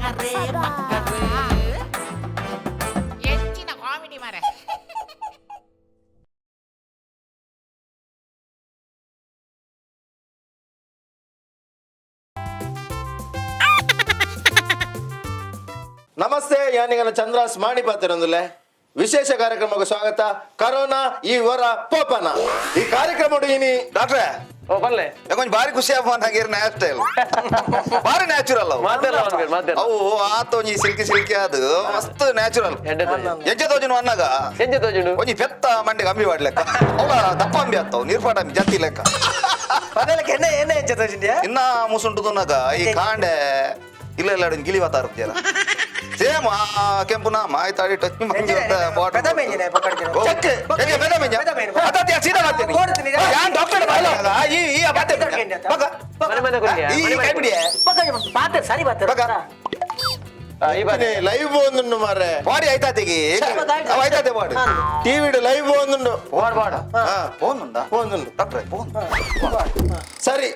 ಮಕ್ಕರೇ ಮಕ್ಕರೇ ಹೆಚ್ಚಿನ ಕಾಮಿಡಿ ಮಾರೆ. ನಮಸ್ತೆ, ಯಾನಿಗನ ಚಂದ್ರಾಸ್ ಮಾಣಿ ಪಾತಿರೊಂದುಲೆ ವಿಶೇಷ ಕಾರ್ಯಕ್ರಮಕ್ಕೆ ಸ್ವಾಗತ. ಕರೋನಾ ಈ ವರ ಪೋಪನ ಈ ಕಾರ್ಯಕ್ರಮ ಇನಿ ಡಾಕ್ಟ್ರೆ. ಓ ಬಲ್ಲೆ. ಕೊಂಚ ಭಾರಿ ಖುಷಿ ಆಪ ಹಾಗಿರ್ ನ್ಯಾ ಸ್ಟೈಲ್ ಭಾರಿ ನ್ಯಾಚುರಲ್ ಅವು. ಮಾತೆಲ್ಲ ಒಂದ್ ಮಾತೆಲ್ಲ. ಅವು ಆತ ಒಂಜಿ ಸಿಲ್ಕಿ ಸಿಲ್ಕಿ ಅದು ಮಸ್ತ್ ನ್ಯಾಚುರಲ್. ಎಡ್ಡೆ ತೋಜು. ಎಂಚ ತೋಜುನು ಅನ್ನಾಗ? ಎಂಚ ತೋಜುಂಡು? ಒಂಜಿ ಪೆತ್ತ ಮಂಡೆಗೆ ಅಂಬಿ ವಾಡ್ಲೆಕ್ಕ ಅವಳ ದಪ್ಪ ಅಂಬಿ ಆತ್ತವು, ನೀರ್ಪಾಟ ಅಂಬಿ ಜತ್ತಿ ಲೆಕ್ಕ. ಪದಲಕ್ಕೆ ಎಣ್ಣೆ ಎಣ್ಣೆ ಎಂಚ ತೋಜಿಂದ್ಯಾ? ಇನ್ನ ಮುಸುಂಟು ಈ ಕಾಂಡೆ ಇಲ್ಲ ಇಲ್ಲ ಗಿಲಿ ವಾತಾರ ಸೇಮ್ ಆ ಕೆಂಪು ನಾಮ ಆಯ್ತು ಅಡಿ ಟಚ್. ಪೆದ ಮೇಂಜಿನ ಪಕಡ್ದಿರ. ಚೆಕ್ ಪೆದ ಮೇಂಜ. ಪೆದ ಮೇಂಜ. ಅತ್ತ ಸೀದಾ ಮಾಡ್ತೀನಿ. ಕೊಡ್ತೀನಿ. ಯಾನ್ ಡಾಕ್ಟರ್ ಈ ಈ ಬಾತೆ ಬಗ. ಮನೆ ಮನೆ ಕೊಡ್ತೀಯಾ? ಈ ಮನೆ ಕೈ ಮನೆ. ಬಿಡಿ. ಪಾತ್ರ ಸರಿ ಪಾತ್ರ. ಬಗ. ಆ, ಈ ಬಾರಿ. ಲೈವ್ ಒಂದುಂಡು ಮಾರ್ರೆ. ಬಾಡಿ ಆಯ್ತಾತಿಗೆ ಅವ ಆಯ್ತಾತೆ ಬಾಡಿ. ಟಿವಿ ಲೈವ್ ಒಂದುಂಡು. ಬಾಡ್ ಬಾಡ್. ಹಾ. ಫೋನ್ ಉಂಟಾ? ಫೋನ್ ಉಂಟು. ಡಾಕ್ಟ್ರೆ ಫೋನ್. ಸರಿ,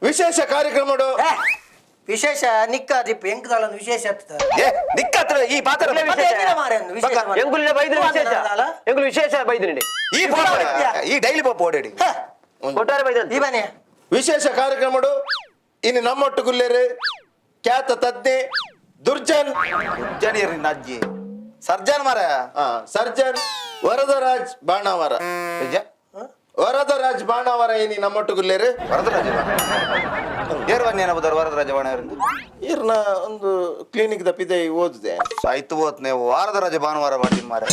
ವಿಶೇಷ ಕಾರ್ಯಕ್ರಮ. ಏ, ವಿಶೇಷ ನಿಕ್ಕ ದಿಪ್ಪ ಎಂಕದಾಳ ಒಂದು ವಿಶೇಷ ಆಗ್ತದೆ. ಏ ನಿಕ್ಕತ್ರ ಈ ಪಾತ್ರ. ಇಲ್ಲ, ಮತ್ತೆ ಎಂದಿನ ಮಾರ್ರೆ ಒಂದು ವಿಶೇಷ ಮಾರ್ರೆ. ಎಂಗುಲಿನ ಬೈದಿನ ವಿಶೇಷ. ಅಲ್ಲ? ಎಂಗುಲು ವಿಶೇಷ ಬೈದಿನಿ. ಈ ಫೋನ್ ಈ ಡೈಲಿ ಪಾಪ ಓಡಾಡಿ. ಹ, ಒಟ್ಟಾರೆ ಬೈದ. ಈ ಬನ್ನಿ. ವಿಶೇಷ ಕಾರ್ಯಕ್ರಮ ಇನ್ನು ನಮ್ಮೊಟ್ಟು ಗುಲ್ಲೇರು ಖ್ಯಾತ ತಜ್ಞೆ ದುರ್ಜನ್ ಜನಿಯರ್ ನಿನ್ನ ಅಜ್ಜಿ ಸರ್ಜನ್ ಮಾರ. ಸರ್ಜನ್ ವರದರಾಜ್ ಬಾಣಾವರ. ನಿಜ? ವರದರಾಜ್ ಬಾಣಾವರ ಇನಿ ನಮ್ಮೊಟ್ಟು ಗುಲ್ಲೇರು. ವರದರಾಜ ಏರ್ ಬನ್ನಿ ಏನಬೋದಾರ ವರದರಾಜ ಬಾಣವರಿಂದ? ಇರ್ನ ಒಂದು ಕ್ಲಿನಿಕ್ ದಪ್ಪಿದೆ ಓದಿದೆ. ಆಯ್ತು ಹೋತ್ನೆ ವಾರದ ರಜೆ ಭಾನುವಾರ ಮಾಡ್ತೀನಿ ಮಾರೆ.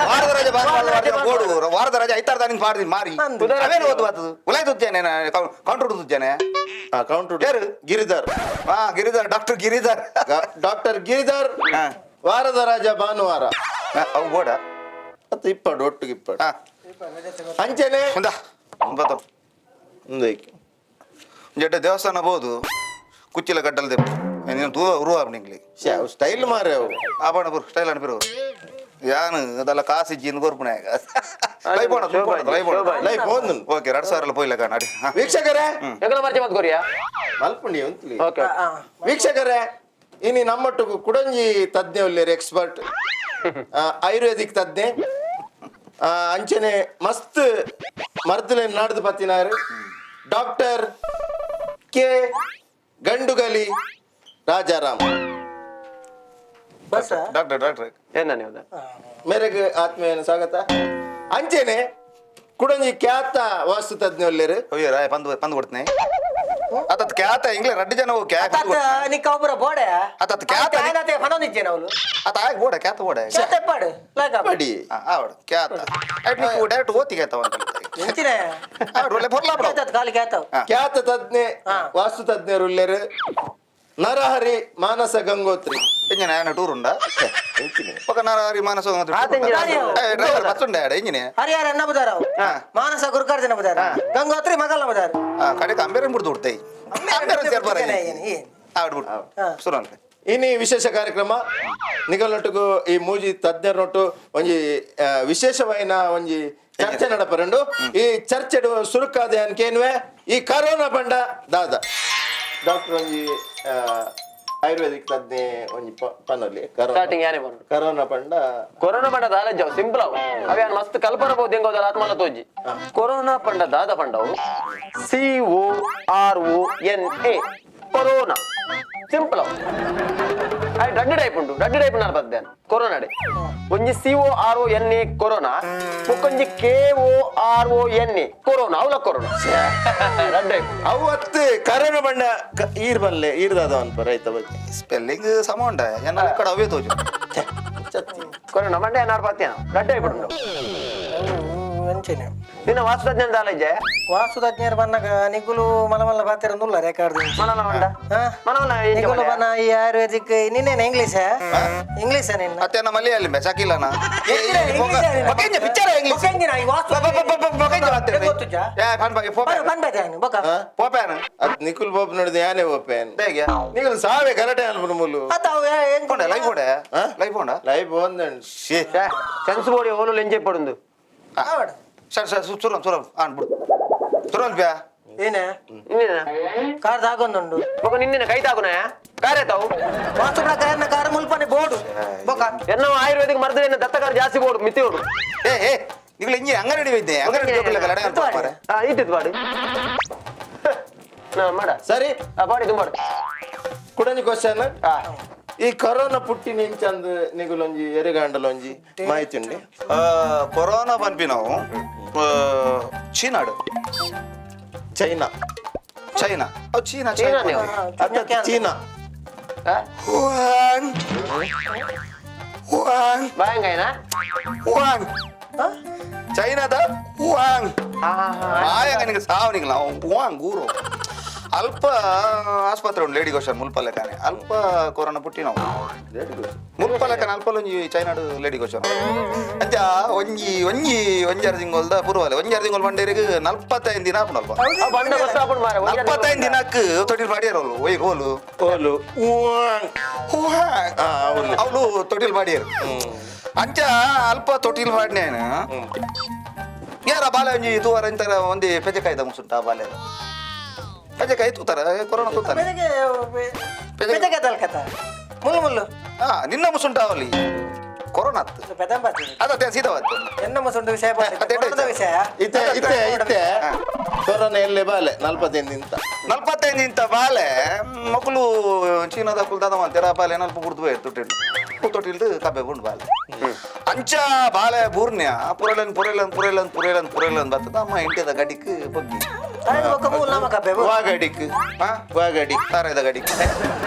ವಾರದ ರಜೆ ಭಾನುವಾರ ಮಾಡ್ತೀನಿ ಓಡು ವಾರದ ರಜೆ ಐತಾರ ನಿಂಗೆ ಮಾಡ್ತೀನಿ ಮಾರಿ. ಅವೇನು ಓದು ಆತದು ಉಲಾಯ್ ತುತ್ತೇನೆ ಕೌಂಟರ್ ತುತ್ತೇನೆ. ಕೌಂಟರ್. ಯಾರು? ಗಿರಿಧರ್. ಹಾ ಗಿರಿಧರ್, ಡಾಕ್ಟರ್ ಗಿರಿಧರ್. ಡಾಕ್ಟರ್ ಗಿರಿಧರ್. ಹಾ. ವಾರದ ರಾಜ ಭಾನುವಾರ. ಹಾ, ಅವು ಬೋಡ. ಮತ್ತು ಇಪ್ಪಡು ಒಟ್ಟಿಗೆ ಇಪ್ಪಡು. ಹಾ. ಅಂಚೆನೆ. ಮುಂದ ಬತ್ತ. ಮುಂದಕ್ಕೆ. ಜಡ್ಡ ದೇವಸ್ಥಾನ ಬೋದು ಕುಚ್ಚಿಲ ಕಟ್ಟಲ್ ದೆಪ್ಪು ನೀನು ತೂ ಉರುವ ನಿಂಗ್ಲಿ. ಸ್ಟೈಲ್ ಮಾರೆ ಅವು. ಆಪಣ ಬರು ಸ್ಟೈಲ್ ಅನ್ಪಿರು ಯಾನು ಅದೆಲ್ಲ ಕಾಸು ಇಜ್ಜಿ ಕೊರ್ಪುಣೆ ಲೈ ಬೋಣ ಲೈ ಬೋಣ. ಲೈಫ್ ಒಂದುಂಡು. ಓಕೆ 2000 ಪೋಯ್ಲ ಕಾಣ ಅಡಿ ಹಾ. ವೀಕ್ಷಕರೇ. ಎಂಗುಲ ಮರ್ಚೆ ಮತ್ ಕೊರಿಯಾ. ಮಲ್ಪುಂಡಿ ಉಂತ್ಲಿ. ಓಕೆ. ಆ, ವೀಕ್ಷಕರೇ, ಇನಿ ನಮ್ಮೊಟ್ಟಿಗೆ ಕುಡಂಜಿ ತಜ್ಞ ಉಲ್ಲೇರು ಎಕ್ಸ್ಪರ್ಟ್ ಆಯುರ್ವೇದಿಕ್ ತಜ್ಞೆ ಅಂಚನೆ ಮಸ್ತ್ ಮರ್ದಲೆ ನಾಡ್ದು ಪತ್ತಿನಾರು doctor K Gandugali Rajaram. Bus. Doctor doctor. ಏನ ನೀವು? ಮೇರೆಗೆ ಆತ್ಮೀಯ ಸ್ವಾಗತ. ಅಂಚೆನೆ ಕುಡಂಜಿ ಖ್ಯಾತ ವಾಸ್ತು ತಜ್ಞ ಉಲ್ಲೇರು. ಅಯ್ಯೋ ರಾಯ ಪಂದು ಪಂದು ಕೊಡ್ತೀನಿ ಅತತ್ ಕ್ಯಾತ ಇಂಗ್ಲೆ ರಡ್ಡು ಜನ ಹೋಗಿ ಕ್ಯಾ. ಅತ್ತ ನಿಕ್ಕ ಒಬ್ಬರ ಬೋಡೆ. ಅತ್ತತ್ ಕ್ಯಾತ ಆಯ್ನಾತೆ ಪನೊಂದಿಜ್ಜೆ ನಾವು. ಅತ ಆಯ್ ಬೋಡ ಕ್ಯಾತ ಬೋಡ. ಕ್ಯಾತ ಎಪ್ಪಾಡು ಲಾಗ. ಬಡಿ. ಆವಡು ಕ್ಯಾತ ಐಟ್ ನೀವು ಡೈರೆಕ್ಟ್ ಓತಿ ಕ್ಯಾತ ಅಂತ. ಎಂಚಿನ? ಆವಡು ಒಳ್ಳೆ ಬೊರ್ಲಾ ಬಿಡು. ಕ್ಯಾತತ್ ಖಾಲಿ ಕ್ಯಾತವ್. ಹಾ. ಖ್ಯಾತ ತಜ್ಞೆ ಹಾ. ವಾಸ್ತು ತಜ್ಞರು ಉಲ್ಲೇರು ನರಹರಿ ಮಾನಸ ಗಂಗೋತ್ರಿ. ಇಂಜಿನ ಏನ ಟೂರ್ ಉಂಡ ಪಕ್ಕ ನರಹರಿ ಮಾನಸ. ಆತ ಇಂಜಿನ. ಡ್ರೈವರ್ ಬಸ್ ಉಂಡ ಇಂಜಿನೆ. ಹರಿಹರ ನಬುದಾರ ಅವು. ಹಾ. ಮಾನಸ ಗುರುಕಾರ್ಜನ ಬುದಾರ, ಗಂಗೋತ್ರಿ ಮಗಲ್ ನಬುದಾರ. ಕಡೆಗೆ ಅಂಬೇರನ್ ಬಿಡ್ದು ಉಡ್ತೈ ಅಂಬೇರನ್ ಸೇರ್ಬಾರ. ಏನು? ಆವಡು ಬಿಡು. ಹಾ. ಸುರನ್. ಇನಿ ವಿಶೇಷ ಕಾರ್ಯಕ್ರಮ ನಿಗಲೊಟ್ಟುಗು ಈ ಮೂಜಿ ತಜ್ಞರೊಟ್ಟು ಒಂಜಿ ವಿಶೇಷವಾಯಿನ ಒಂಜಿ ಚರ್ಚೆ ನಡಪರಂಡು. ಈ ಚರ್ಚೆಡು ಸುರುಕಾದೆ ಅನ್ಕೇನ್ವೆ ಈ ಕರೋನಾ ಬಂಡ ದಾದ ಡಾಕ್ಟರ್ ಒಂಜಿ ಆಯುರ್ವೇದಿಕ್ ತಜ್ಞೆ ಒಂಜಿ ಪನೊಲಿ ಕರೋನಾ ಸ್ಟಾರ್ಟಿಂಗ್ ಯಾನೇ ಬರೋದು? ಕರೋನಾ ಪಂಡ. ಕೊರೋನಾ ಪಂಡ ದಾಲ ಜಾವ್ ಸಿಂಪಲ್ ಅವು ಅವೇ ಮಸ್ತ್ ಕಲ್ಪನ ಬಹುದು ಎಂಗೋದಲ್ಲ ಆತ್ಮಲ ತೋಜಿ. ಕೊರೋನಾ ಪಂಡ ದಾದ ಪಂಡವು CORONA corona simple ಅವು. ಅಯ್ ರಡ್ಡು ಟೈಪ್ ಉಂಟು, ರಡ್ಡು ಟೈಪ್ ನಾನು ಬದ್ದೇನೆ ಕೊರೋನಾ ಡೆ. ಒಂಜಿ CORONA corona, ಬೊಕ್ಕೊಂಜಿ KORONA corona ಅವಲ ಕೊರೋನಾ ರಡ್ಡು ಟೈಪ್. ಅವತ್ತು ಕರೋನಾ ಬಂಡ ಈರ್ ಬಲ್ಲೆ ಈರ್ ದಾದ ಅನ್ಪ ರೈತ ಬಗ್ಗೆ. ಸ್ಪೆಲ್ಲಿಂಗ್ ಸಮ ಉಂಡ ಎನ್ನ ಕಡೆ ಅವೇ ತೋಜು. ಚತ್ತಿ. ಕೊರೋನಾ ಮಂಡೆ ನಾಡು ಪಾತ್ಯ ರಡ್ಡು ಟೈಪ್ ಉಂಟು. ಅಂಚೆನೆ. ನಿನ್ನ ವಾಸ್ತುತಜ್ಞ ದಾಲ ಇಜ್ಜೆ? ವಾಸು ತಜ್ಞರು ಬನ್ನಗ ನಿಗುಲು ಮಲ ಮಲ್ಲ ಬಾತಿರ ರೆಕಾರ್ಡ್. ಮನಲ ಮಂಡ. ಹಾ? ಮನಲ. ನಿಗುಲು ಬನ್ನ ಈ ಆಯುರ್ವೇದಿಕ್ ನಿನ್ನೇನು ಇಂಗ್ಲೀಷ್ ಇಂಗ್ಲೀಷ್ ನಿನ್ನ? ಅತ್ತೆ ನಮ್ಮ ಮಲಯಾಳಿ ಶಕೀಲನ. Picture English. ಬೊಕೆಂಜಿನ ಈ ವಾಸ್ತು ಗೊತ್ತುಜ್ಜಾ? ಬರು, ಬನ್ಬೇತೆ ನೀನು, ಬೊಕ. ಪೋಪ್ಯಾನ. ಅದ್ ನಿಖುಲ್ ಬಾಬು ನೋಡಿದ ಯಾನೇ ಓಪೇನ್. ಹೇಗೆ? ನಿಖುಲ್ ಸಾವೆ ಗಲಾಟೆ ಅನ್ಪುನ ಮುಲು. ಅತ್ತ ಅವು ಏ- ಹೆಂಗ್ ಹೋಂಡ ಲೈಫ್ ಹೋಂಡ. ಹಾ? ಲೈಫ್ ಹೋಂಡ. ಲೈಫ್ ಒಂದಂಡ್. ಸೆನ್ಸ್ ಬೋಡಿ ಓಲು ಎಂಜೆ ಪಡುಂದು. ಆವಡು. ಸರ್ ಸರ್ ಸುರಂ ಸುರಂ ಆನ್ ಬಿಡು ಸುರಂ ಪ್ಯಾ. ಏನೇ ಇನ್ನೇನ ಕಾರ್ ದಾಗೊಂದುಂಡು ಬೊಕ ನಿನ್ನೆ ಕೈ ತಾಗುನ ಕಾರ್ಯ ತಾವು ವಾಸ್ತು ಪ್ರಕಾರ ಕಾರ್ ಮುಲ್ಪನೆ ಬೋರ್ಡು ಬೊಕ ಎನ್ನ ಆಯುರ್ವೇದಿಕ್ ಮರ್ದ ಎನ್ನ ದತ್ತಕಾರ ಜಾಸ್ತಿ ಬೋಡು ಮಿತಿ ಓಡು ಏ ಏ ನಿಗಲ ಇಂಜಿ ಅಂಗಡಿ ಇದ್ದೆ ಅಂಗಡಿ ಜೋಕುಲ ಲಡೆ ಮಾರೆ ಆ ಇತ್ತಿತ್ತು ಬಾಡು ನಾ ಮಾಡ ಸರಿ ಆ ಬಾಡಿ ತುಂಬಾಡು ಕುಡಂಜಿ ಕ್ವಶನ್ ಆ ಈ ಕರೋನಾ ಪುಟ್ಟಿನ ಇಂಚಂದ್ ನಿಗುಲೊಂಜಿ ಎರೆಗಾಂಡಲೊಂಜಿ ಮಾಹಿತಿ ಉಂಡೆ ಕೊರೋನಾ ಪನ್ಪಿ ನಾವು ಚೀನಾಡು ಚೈನಾ ಚೈನಾ ಅವು ಚೀನಾ ಚೀನಾನೇ ಚೈನಾ ಅವು. ಅತ್ತ ಚೀನಾ ಆ? ಹುವಾನ್ ಹುವಾನ್ ಬಾಯಂಗಾಯನಾ ಹುವಾನ್ ಚೈನಾದ ಹುವಾಂಗ್ ಮಾಯಂಗ ನಿಂಗೆ ಸಾವು ನಿಂಗೆ ನಾವು ಹುವಾಂಗ್ ಊರು ಅಲ್ಪ ಆಸ್ಪತ್ರೆ ಉಂಟು ಲೇಡಿ ಗೋಷನ್ ಮುಲ್ಪಲೆ ಕಾನೆ ಅಲ್ಪ ಕೊರೋನಾ ಪುಟ್ಟಿ ನಾವು ಮುಲ್ಪಲೆ ಕಾನೆ ಅಲ್ಪ ಒಂಜಿ ಚೈನಾಡು ಲೇಡಿ ಗೋಷನ್ ಅಂಚ ಒಂಜಿ ಒಂಜಿ ಒಂಜಾರು ತಿಂಗೊಲ್ದ ಪೂರ್ವಲೆ ಒಂಜಾರು ತಿಂಗೊಲ್ ಬಂಡೇರಿಗೆ 45 ದಿನ ಆಪುಂಡು ಅಲ್ಪ ಆ ಬಂಡ ಗೊತ್ತಾಪುಂಡು ಮಾರೆ 45 ದಿನಕ್ಕೆ ತೊಟ್ಟಿಲ್ ಬಾಡಿಯರು ಒಯ್ ರೋಲು ಓಲು ಹುವಾಂಗ್. ಹುವಾಂಗ್ ಆ, ಅವ್ಲು. ಅವಳು ತೊಟ್ಟಿಲ್ ಬಾಡಿಯರು ಅಂಚ ಅಲ್ಪ ತೊಟ್ಟಿಲ್ ಬಾಡಿನೇನು ಯಾರ ಬಾಲೆ ಒಂಜಿ ತೂವರ ಇಂತರ ಒಂದಿ ಪೆಜಕಾಯ್ದ ಮುಸುಂಟ ಆ ಬಾಲೆ ಪೆಜಕಾಯಿ ತೂತಾರ ಕೊರೋನಾ ತೂತಾರೆ ಬೆದಗೆ ತಲ್ಕತ ಮುಲ್ಲು ಮುಲ್ಲು ಹಾ ನಿನ್ನ ಮುಸುಂಟ ಅವಲಿ ಕೊರೋನಾ ಅತ್ತು ಪೆದಂಬಾತಿ ಅದ ಸೀದವಾತು ಎನ್ನ ಮುಸುಂಡು ವಿಷಯ ಅದೇ ಕೊರೋನಾದ ವಿಷಯ ಇತ್ತೆ ಇತ್ತೆ ಇತ್ತೆ ಕೊರೋನಾ ಎಲ್ಲೇ ಬಾಲೆ 45 ನಿಂತ 45 ಇಂತ ಬಾಲೆ ಮಕ್ಕಳು ಚೀನಾದ ಕುಲ್ದಾದ ಅಂತೀರ ಬಾಲೆ ನಲ್ಪ ಬುಡ್ದು ಹೋಯ್ತು ತೊಟ್ಟಿಲ್ದು ತೊಟ್ಟಿಲ್ದು ಕಬ್ಬೆ ಬುಂಡು ಬಾಲೆ ಅಂಚ ಬಾಲೆ ಬೂರ್ನ್ಯ ಪುರಲನ್ ಪುರಲನ್ ಪುರಲನ್ ಪುರಲನ್ ಪುರಲನ್ ಬರ್ತದ ಅಮ್ಮ ಇಂಟಿದ ಗಡಿಕ್ ಬಗ್ಗಿ ತಾಯಿ ಬೊಕ್ಕ ಮೂಲ ನಮ್ಮ ಕಬ್ಬೆ ಬು. ವಾಗಡಿಕ್ ಹಾ ವಾಗಡಿಕ್ ತಾರಾಯ್ದ ಗಡಿಕ್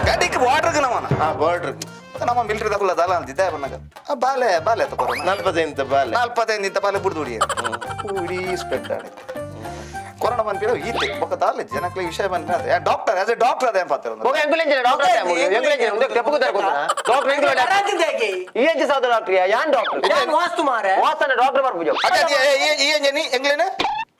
ಗಡಿಕ್ ಬಾರ್ಡರ್ಗೆ ನಮ್ಮನ ಆ ಬಾರ್ಡರ್ ನಮ್ಮ ಮಿಲಿಟರಿ ತಗೊಳ್ಳ ದಲ ಅಂತಿದ್ದೆ ಬನ್ನಾಗ ಆ ಬಾಲೆ ಬಾಲೆ ತಗೊರೋಣ 45 ಇಂತ ಬಾಲೆ 45 ಇಂತ ಬಾಲೆ ಬುಡ್ದು ಹುಡಿಯ ಇಡೀ ಸ್ಪ್ರೆಡ್ ಆಡಕ್ಕೆ ಕೊರೋನಾ ಬಂದ್ಪಿರೋ ಈತೆ ಬೊಕ್ಕ ದಾಲೆ ಜನಕ್ಕೆ ವಿಷಯ ಬಂದ್ಪಿನ doctor as A doctor ಅದೇ ಪಾತ್ರ ಬೊಕ ಎಂಕುಲೆಂಚಿನ ಡಾಕ್ಟರ್ ಎಂಕುಲೆಂಚಿನ ಉಂದೆ ತೆಪ್ಪುಗುತ್ತಾರೆ ಗೊತ್ತಾ ಡಾಕ್ಟರ್ ಎಂಕುಲೆ ಬರಾತಿದ್ದೆ ಆಕೆ. ಈ ಎಂಚಿ ಸಾದ ಡಾಕ್ಟರ್ ಯಾನ್ ಡಾಕ್ಟರ್ ಯಾನ್ ವಾಸ್ತು ಮಾರೆ ವಾಸನ ಡಾಕ್ಟರ್ ಬರ್ಪುಜ ಅದೇ ಅದೇ ಈ ಎಂಜನಿ ಎಂಗ್ಲೇನ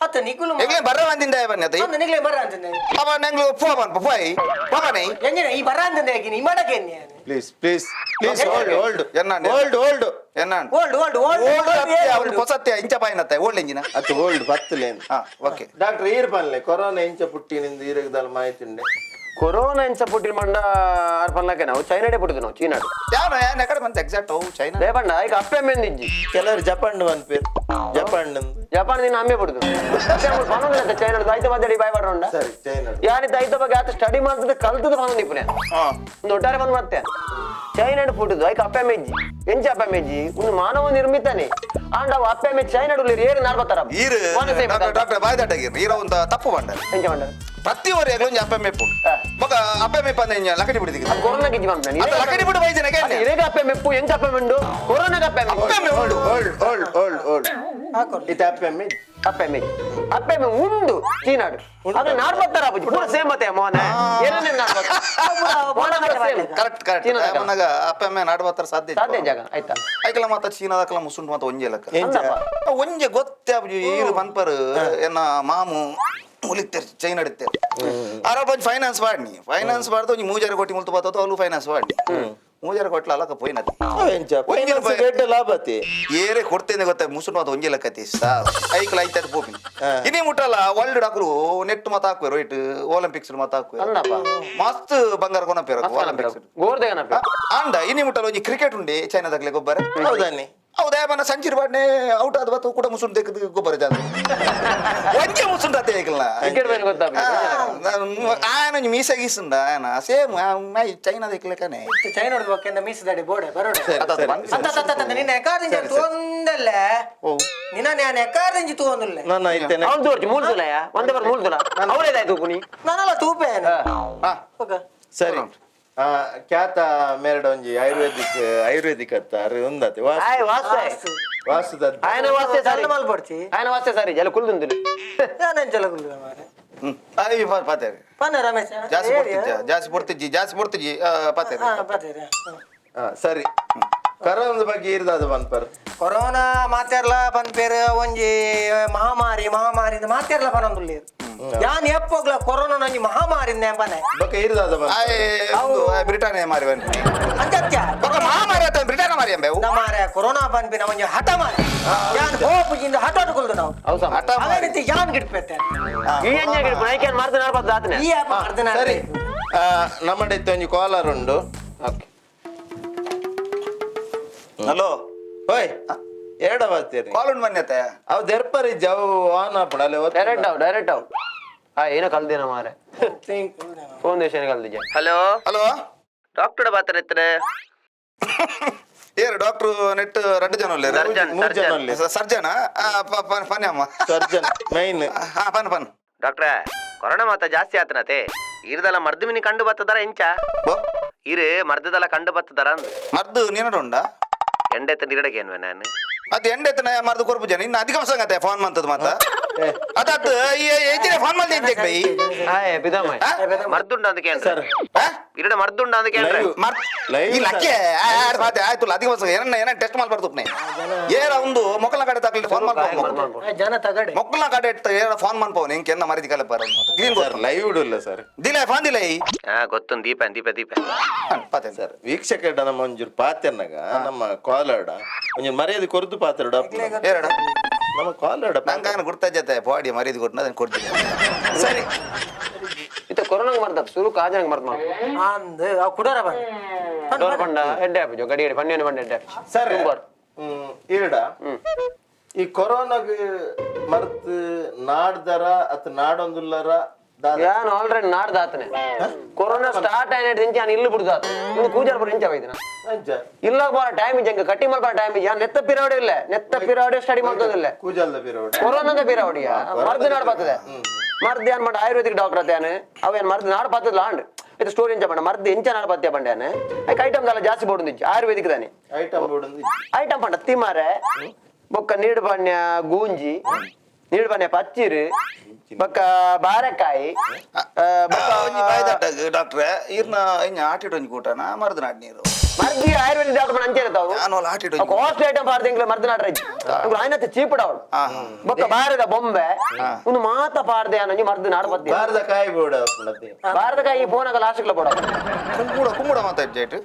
ಅತ್ತ ನಿಗುಲು ಎಂಗ್ಲೇನ್ ಬರ್ರ ಬಂದಿಂದ ಬನ್ನಿ ಅದೇ ಅಂದ ನಿಗ್ಲೆ ಬರ ಅಂತಿದ್ದೆ ಅವ ನಂಗ್ಲು ಪೋ ಬನ್ ಪೋಯ್ ಪೋಗನೆ ಎಂಜಿನ ಈ ಬರ ಅಂತಿದ್ದೆ ಆಕೆ ನೀ ಮಾಡಕ್ಕೆ ಎನ್ನಿ please please please hold hold ಎನ್ನಾಂಡ್? Hold hold ಎನ್ನ old old old old ಅತ್ತೆ ಅವ್ನು ಹೊಸತ್ತೆ ಇಂಚ ಬಾಯಿನತ್ತೆ ಓಲ್ಡ್ ಎಂಜಿನ ಅತ್ತು ಓಲ್ಡ್ ಪತ್ತಲೇನು ಹಾ ಓಕೆ ಡಾಕ್ಟರ್ ಈರ್ ಪನ್ಲೆ ಕೊರೋನಾ ಇಂಚ ಪುಟ್ಟಿನಿಂದ ಈರಗದಲ್ಲ ಮಾಹಿತಿ ಉಂಡೆ ಕೊರೋನಾ ಎಂಚ ಪುಟ್ಟಿನ ಮಂಡ ಆರ್ ಪನ್ಲಕ್ಕೆ ನಾವು ಚೈನಾಡೆ ಪುಟ್ಟಿದ್ದು ನಾವು ಚೀನಾಡು ಯಾವನ ಯಾನ್ ಎಕಡೆ ಬಂತ ಎಕ್ಸಾಕ್ಟ್ ಅವು ಚೈನಾ ದೇಪಂಡ ಈಗ ಅಪ್ಪೆ ಮೆಂದಿಜ್ಜಿ ಕೆಲವರು ಜಪಾನ್ ಪನ್ಪೇರು ಜಪಾನ್ ಜಪಾನ್ ದಿನ ಅಮ್ಮೆ ಪುಡುದು ಪನೊಂದಿಲ್ಲ ಚೈನಾಡು ಐತ ಮಧ್ಯಡಿ ಬಾಯ್ ಬಾಡ್ರೊಂಡ ಸರಿ ಚೈನಾ ಯಾರಿದ್ದ ಐತ ಬಗ್ಗೆ ಆತ ಸ್ಟಡಿ ಮಾಡ್ತದೆ ಕಲ್ತದ ಪನೊಂದು ಇಪ್ಪುನೆ ಹಾ ಒಂದು ಒಟ್ಟಾರೆ ಬಂದ್ ಮತ್ತೆ ಚೈನಾಡು ಪುಟ್ಟುದು ಐಕ ಅಪ್ಪೆ ಮೆಜ್ಜಿ ಎಂಚ ಅಪ್ಪೆ ಮೆಜ್ಜಿ ಒಂದು ಮಾನವ ನಿರ್ಮಿತಾನೆ ಆಂಡ ಅವು ಅಪ್ಪೆ ಮೆಜ್ಜಿ ಚೈನಾಡು ಏರು ನಾಡ್ಬತ್ತಾರ ಈರು ಡಾಕ್ಟರ್ ಡಾಕ್ಟರ್ ಬಾಯ್ ದಾಟಗಿರ್ ಈರ ಒಂದು ತಪ್ಪು ಬಂಡ ಎಂಚ ಬಂಡ ಪ್ರತಿ ವರ್ಷ ಒಂಜಿ ಅಪ್ಪೆ ಮೇಪು ಬೊಕ ಅಪ್ಪೆ ಮೇಪ ಅಂದ್ರೆ ಇಂಜ ಲಕಡಿ ಬಿಡಿದಿಗೆ ಕೊರೋನಾ ಗಿಜ್ಜಿ ಬಂದ ಅತ್ತ ಲಕಡಿ ಬಿಡು ಬೈದಿನ ಕೇಳಿ ಇರೇಗ ಅಪ್ಪೆ ಮೆಪ್ಪು ಎಂಚ ಅಪ್ಪೆ ಮೆಂಡು ಕೊರೋನಾಗ ಅಪ್ಪೆ ಮೆಪ್ಪು ಅಪ್ಪೆ ಮೇಪು old old old old ಹಾಕೊಲ್ಲ ಇತ್ತೆ ಅಪ್ಪೆ ಮೆಜ್ಜಿ ಅಪ್ಪೆ ಮೆಜ್ಜಿ ಅಪ್ಪೆ ಮೆ ಉಂಡು ಚೀನಾಡು ಅದು ನಾಡ್ಬತ್ತಾರ ಅಪ್ಪುಜಿ ಪೂರ ಸೇಮ್ ಮತ್ತೆ ಮೋನ ಏನೇ ಕರೆಕ್ಟ್ ಕರೆಕ್ಟ್ ಮನಗ ಅಪ್ಪೆ ಮೇ ನಾಡ್ಬತ್ತರ ಸಾಧ್ಯ ಸಾಧ್ಯ ಜಾಗ ಆಯ್ತಾ ಐಕಲ ಮಾತ ಚೀನಾದಕಲ ಮುಸುಂಡು ಮಾತ ಒಂಜೆ ಲಕ್ಕ ಎಂಚ ಒಂಜೆ ಗೊತ್ತೇ ಅಪ್ಪುಜಿ ಈರು ಪನ್ಪರು ಎನ್ನ ಮಾಮು ಮುಲಿತ್ತೇರ್ ಚೈನ್ ಅಡಿತ್ತೇರ್ ಆರ ಒಂಜಿ ಫೈನಾನ್ಸ್ ವಾಡ್ನಿ ಫೈನಾನ್ಸ್ ಮಾಡ್ದು ಒಂಜಿ 3 ಕೋಟಿ ಮುಲ್ತು ಬಾತೋ ಅಲ್ಲೂ ಫೈನಾನ್ಸ್ ವಾಡ್ನಿ 3 ಕೋಟ್ಲ ಅಲಕ ಪೋಯಿನತಿ ಎಂಚ ಫೈನಾನ್ಸ್ ದೊಡ್ಡ ಲಾಭತಿ ಏರೆ ಕೊಡ್ತೇನೆ ಗೊತ್ತ ಮುಸುಂಡು ಮಾತ ಒಂಜೆ ಲಕ್ಕತಿ ಸಾವ್ ಐಕಲ ಐತದ ಪೋಪಿನಿ ಇನಿ ಮುಟ್ಟಲ್ಲ ವರ್ಲ್ಡ್ ಡಾಕ್ರು ನೆಟ್ ಮಾತ ಹಾಕುವೆರು ರೈಟ್ ಒಲಿಂಪಿಕ್ಸ್ ಮಾತ ಹಾಕುವೆರು ಅಲ್ಲಪ್ಪ ಮಸ್ತ್ ಬಂಗಾರ ಕೊನಪೇರು ಒಲಿಂಪಿಕ್ಸ್ ಗೋರ್ದೆಗನಪ್ಪ ಆಂಡ ಇನಿ ಮುಟ್ಟಲ್ಲ ಒಂಜಿ ಕ್ರಿಕೆಟ್ ಉಂಡೆ ಚೈನಾದಾಗ್ಲೆ ಗೊಬ್ಬರ ಹೌದಾನಿ ಹೌದಾ ಮನ ಸಂಚಿರ್ ಬಾಡ್ನೆ ಔಟ್ ಆದ ಬತ್ತು ಕೂಡ ಮುಸುಂಡು ತೆಗೆದು ಗೊಬ್ಬರ ಜಾದ ಒಂಜೆ ಮುಸುಂಡು ಅತ್ತೆ ಐಕಲ್ನ ಕ್ರಿಕೆಟ್ ಬೇರೆ ಗೊತ್ತಾ ಆಯನ ಒಂಜಿ ಮೀಸೆ ಗೀಸುಂಡ ಆಯನ ಸೇಮ್ ಚೈನಾದ ಐಕ್ಲೆಕನೆ ಚೈನಾ ಬೊಕ್ಕ ಮೀಸದಡಿ ಬೋಡೆ ಬರೋಡೆ ಸರಿ ಸರಿ ಅತ್ತ ಅತ್ತ ಅತ್ತ ನಿನ್ನ ಎಕಾದಿಂಚ ತೂಂದಲ್ಲ ಓ ನಿನ್ನ ನಾನು ಎಕಾದಿಂಚಿ ತೂಂದುಲ್ಲೆ ನನ್ನ ಇತ್ತೇನೆ ಅವ್ನು ತೋರ್ಚಿ ಮೂಲ್ದುಲಯ ಒಂದೇ ಬಾರ್ ಮೂಲ್ದುಲ ಅವರೇದಾಯ್ತು ಪುನಿ ನಾನಲ್ಲ ತೂಪೇನು ಹಾ ಓಕೆ ಸರಿ ಆ ಖ್ಯಾತ ಮೇರಡ ಒಂಜಿ ಆಯುರ್ವೇದಿಕ್ ಆಯುರ್ವೇದಿಕ್ ಅತ್ತ ಅರೆ ಒಂದತೆ ವಾಸು ಆಯ್ ವಾಸ್ತೆ ವಾಸುದ ఆయన ವಾಸ್ತೆ ಸಾರಿ ಜಲ್ಲ ಮಲ್ಪೊಡ್ಚಿ ఆయన ವಾಸ್ತೆ ಸಾರಿ ಜಲ ಕುಲ್ದುಂದುಲು ನಾನೆಂಚಲ ಕುಲ್ಲು ಮಾರೆ ಹ್ಮ್ ಅಯ್ಯ ಪಾತೆ ಪನ್ನ ರಮೇಶ ಜಾಸ್ತಿ ಕೊಡ್ತಿಜ್ಜ ಜಾಸ್ತಿ ಕೊಡ್ತಿಜ್ಜಿ ಜಾಸ್ತಿ ಕೊಡ್ತಿಜ್ಜಿ ಪಾತೆ ಹಾ ಪಾತೆ ಸರಿ ಕರೋನದ ಬಗ್ಗೆ ಇರ್ದಾದ ಪನ್ಪರ್ ಕೊರೋನಾ ಮಾತೆರ್ಲ ಪನ್ಪೇರು ಒಂಜಿ ಮಹಾಮಾರಿ ಮಹಾಮಾರಿ ಮಾತೆರ್ಲ ಪನೊಂದುಲ್ಲೇರು ಯಾನ್ ಎಪ್ಪೋಗ್ಲ ಕೊರೋನಾ ಒಂಜಿ ಮಹಾಮಾರಿ ಪನೆ ಬೊಕ ಇರ್ದಾದ ಪನ್ಪರ್ ಬ್ರಿಟಾನಿಯ ಮಾರಿ ಬನ್ನಿ ಅಂಚತ್ಯ ಬೊಕ ಮಹಾಮಾರಿ ಆತ ಬ್ರಿಟನ್ ಮಹಾಮಾರಿ ಅಂಬೆ ಅವು. ನಮಾರೆ ಕೊರೋನಾ ಪನ್ಪಿನ ಒಂಜಿ ಹಠ ಮಾರೆ ಯಾನ್ ಹೋಪುಜಿಂದ ಹಠ ಕೊಲ್ದು ನಾವು. ಅವು ಸಮ. ಹಠ ಮಾರಿ. ಅದೇ ರೀತಿ ಯಾನ್ ಗಿಡ್ಪೆತ್ತೆ. ಈ ಎಂಜ ಗಿಡ್ಪು ಐಕೇನ್ ಮರ್ದು ನಾಡ್ಬಾರ್ದು ಆತನೆ. ಈ ಆಪ ಅರ್ಧನ. ಸರಿ, ನಮ್ಮಡೆ ಒಂಜಿ ಕಾಲರ್ ಉಂಡು. ಓಕೆ. ಹಲೋ. ಓಯ್, ಏಡ ಬರ್ತೀರಿ? ಕಾಲ್ ಉಂಡು ಮನ್ಯತೆ. ಅವು ದೆರ್ಪರಿ ಅವು ಆನ್ ಆಪುಂಡು ಅಲ್ಲೇ. ಡೈರೆಕ್ಟ್ ಅವು, ಡೈರೆಕ್ಟ್ ಅವು. ಆ ಏನೋ ಕಲ್ದೇನ ಮಾರೆ, ಫೋನ್ ದೇಶ ಕಲ್ದಿಜೆ. Hello. Hello. Doctor ಬಾತರ ಇತ್ತರೆ? ಏರು ಡಾಕ್ಟ್ರು? ನೆಟ್ ರಡ್ಡು ಜನ ಉಲ್ಲೇರು. ಸರ್ಜನ್. ಮೂರು ಜನ ಸರ್ಜನ್. ಉಲ್ಲೇರು. ಸರ್ಜನ ಪನ್ಯ ಅಮ್ಮ. ಸರ್ಜನ್ ಮೈನ್. ಹಾ, ಪನ್ ಪನ್. ಡಾಕ್ಟ್ರೆ, ಕೊರೋನಾ ಮಾತ ಜಾಸ್ತಿ ಆತನತೆ, ಇರ್ದಲ್ಲ ಮರ್ದು ಮಿನಿ ಕಂಡು ಬತ್ತದಾರ ಎಂಚ? ಬೋ. ಇರು ಮರ್ದದಲ್ಲ ಕಂಡು ಬತ್ತದಾರ ಅಂದ್. ಮದ್ದು ನೀನಡ ಉಂಡಾ? ಎಂಡೆತ್ತ ನೀರಡಕ್ಕೆ ಏನ್ವೆ ನಾನು. ಅದು ಎಂಡೆತ್ತನ ಮರ್ದು ಕೊರ್ಪು ಜನ ಇನ್ನು ಅಧಿಕ ಸಂಗತೆ ಫೋನ್ ಮಂತದ ಮಾತ ಅದಾತ್ ಈ ಏಜಿನ ಫೋನ್ ಮಲ್ದಿ ಎಂಚೆಕ್ ಬೈ. ಹಾಯ್ ಬಿದಮ್ಮ. ಮರ್ದುಂಡ ಅಂದಕ್ಕೆ ಏನ್ರೆ? ಸರ್. ಆ? ಇರಡ ಮರ್ದುಂಡ ಅಂದಕ್ಕೆ ಏನ್ರೆ? Live. ಮರ್ Live. ಈ ಲಕ್ಕೆ ಆಯ್ತು ಆಯ್ತು, ಅಧಿಕ ಬಸ್ ಏನನ್ನ ಏನ ಟೆಸ್ಟ್ ಮಾಲ್ ಬರ್ತಪ್ನೆ ಏರ ಒಂದು ಮೊಕ್ಕಲ ಕಡೆ ತಕ್ಲಿ ಫೋನ್ ಮಲ್ಪೋ. ಜನ ತಗಡೆ. ಮೊಕ್ಕಲ ಕಡೆ ಏರ ಫೋನ್ ಮನ್ಪವನ್ ಹಿಂಗೆ ಎನ್ನ ಮರಿದಿ ಕಲೆ ಬರ green. Sir, live ಇಡುಲ್ಲ sir. ದಿಲ phone ದಿಲ ಈ. ಹಾ, ಗೊತ್ತೊಂದು ದೀಪ ದೀಪ ದೀಪ. ಪತೆ. ಸರ್, ವೀಕ್ಷಕಡ ನಮ್ಮ ಒಂಜೂರು ಪಾತೆರ್ನಗ ನಮ್ಮ ಕಾಲರ್ಡ ಒಂಜಿ ಮರ್ಯಾದೆ ಕೊರ್ದು ಪಾತೆರಡ. ಏರಡ. ನಮ್ಮ ಕಾಲರ್ಡ. ನಂಗಾನ ಗುರ್ತಾಜತೆ ಬಾಡಿ ಮರಿದಿ ಕೊಟ್ಟು ಅದನ್ನ ಕೊಡ್ತೀನಿ. ಸರಿ. ಇತ್ತ ಕೊರೋನಾಗ ಮರ್ದ ಸುರು ಕಾಜನಾಗ ಮರ್ದ ಮಾಡು. ಅಂದ್ ಅವು ಕುಡರ ಬಂದ್. ಡೋರ್ ಪಂಡ ಎಡ್ಡೆ ಆಪುಜು ಗಡಿ ಗಡಿ ಪನ್ನೇನು ಪಂಡ ಎಡ್ಡೆ ಆಪುಜು. ಸರ್. ತುಂಬಾರ್. ಈಡ ಈ ಕೊರೋನಾಗ ಮರ್ತ್ ನಾಡ್ದರ ಅತ್ ನಾಡೊಂದುಲ್ಲರ ದಾದ? ಯಾನ್ ಆಲ್ರೆಡಿ ನಾಡ್ದ ಆತನೆ. ಕೊರೋನಾ ಸ್ಟಾರ್ಟ್ అయినట్టు నుంచి ఆయన ఇల్లు బుಡ್ದಾತ ಇನ್ನು ಕೂಜಾರ್ ಬರ ಇಂಚ ವೈದನ. ಅಂಚ. ಇಲ್ಲ ಬಾರ ಟೈಮ್ ಇಜ್ಜಂಗ ಕಟ್ಟಿ ಮಲ್ಪರ ಟೈಮ್ ಇಜ್ಜ. ನೆತ್ತ ಪಿರಾವಡೆ ಇಲ್ಲ, ನೆತ್ತ ಪಿರಾವಡೆ ಸ್ಟಡಿ ಮಾಡ್ತದಿಲ್ಲ. ಕೂಜಲ್ದ ಪಿರೋಡ. ಕೊರೋನಾದ ಪಿರಾವಡಿಯ ಮರ್ದು ನಾಡ್ ಬರ್ತದೆ. ಮರ್ದು ಏನ್ ಮಾಡ ಆಯುರ್ವೇದಿಕ್ ಡಾಕ್ಟರ್ ಅತ್ತೇನು ಅವೇನ್ ಮರ್ದು ನಾಡ್ ಬರ್ತದ ಲಾಂಡ್ ಇದು ಸ್ಟೋರಿ ಎಂಚ ಪಂಡ ಮರ್ದು ಎಂಚ ನಾಡ್ ಬತ್ತೆ ಪಂಡ್ಯಾನೆ ಐಕ್ ಐಟಮ್ ದಾಲ ಜಾಸ್ತಿ ಬೋಡು ಆಯುರ್ವೇದಿಕ್ ದಾನೆ. ಐಟಮ್ ಬೋಡೊಂದು. ಐಟಮ್ ಪಂಡ ತಿಮಾರೆ ಬೊಕ್ಕ ನೀಡು ಬಣ್ಣ ಗೂಂಜಿ, ನೀಡು ಬಣ್ಣ ಪಚ್ಚಿರು, ಬೊಕ್ಕ ಬಾರೆಕಾಯಿ, ಬೊಕ್ಕ ಒಂಜಿ ಬಾಯ್ದಟ್ಟ ಡಾಕ್ಟ್ರೆ, ಇರ್ನ ಇಂಜ ಆಟಿಡ್ ಒಂಜಿ ಕೂಟನ ಮರ್ದು ನಾಡ್ ನೀರು. ಮರ್ದಿ ಆಯುರ್ವೇದಿಕ್ ಡಾಕ್ಟರ್ ಪಂಡ ಅಂಚೆ ತಾವು. ಯಾನ್ ಓಲ ಆಟಿಡ್ ಒಂಜಿ. ಕಾಸ್ಟ್ಲಿ ಐಟಮ್ ಪಾಡ್ದು ಎಂಕ್ಲೆ ಮರ್ದು ನಾಡ್ರೆ ಆಯ್ನತ್ತೆ ಚೀಪ್ ಡೌನ್. ಬೊಕ್ಕ ಬಾರದ ಬೊಂಬೆ ಒಂದು ಮಾತ ಪಾಡ್ದೆ ಅನ್ನೊಂಜಿ ಮರ್ದು ನಾಡ್ ಬತ್ತಿ. ಬಾರದ ಕಾಯಿ ಬೋಡ. ಬಾರದ ಕಾಯಿ ಫೋನಾಗ ಲಾಸ್ಟ್ ಬೋಡ. ಕುಂಬುಡ ಕುಂಬುಡ ಮಾತಾಡ್ಜೇಟ್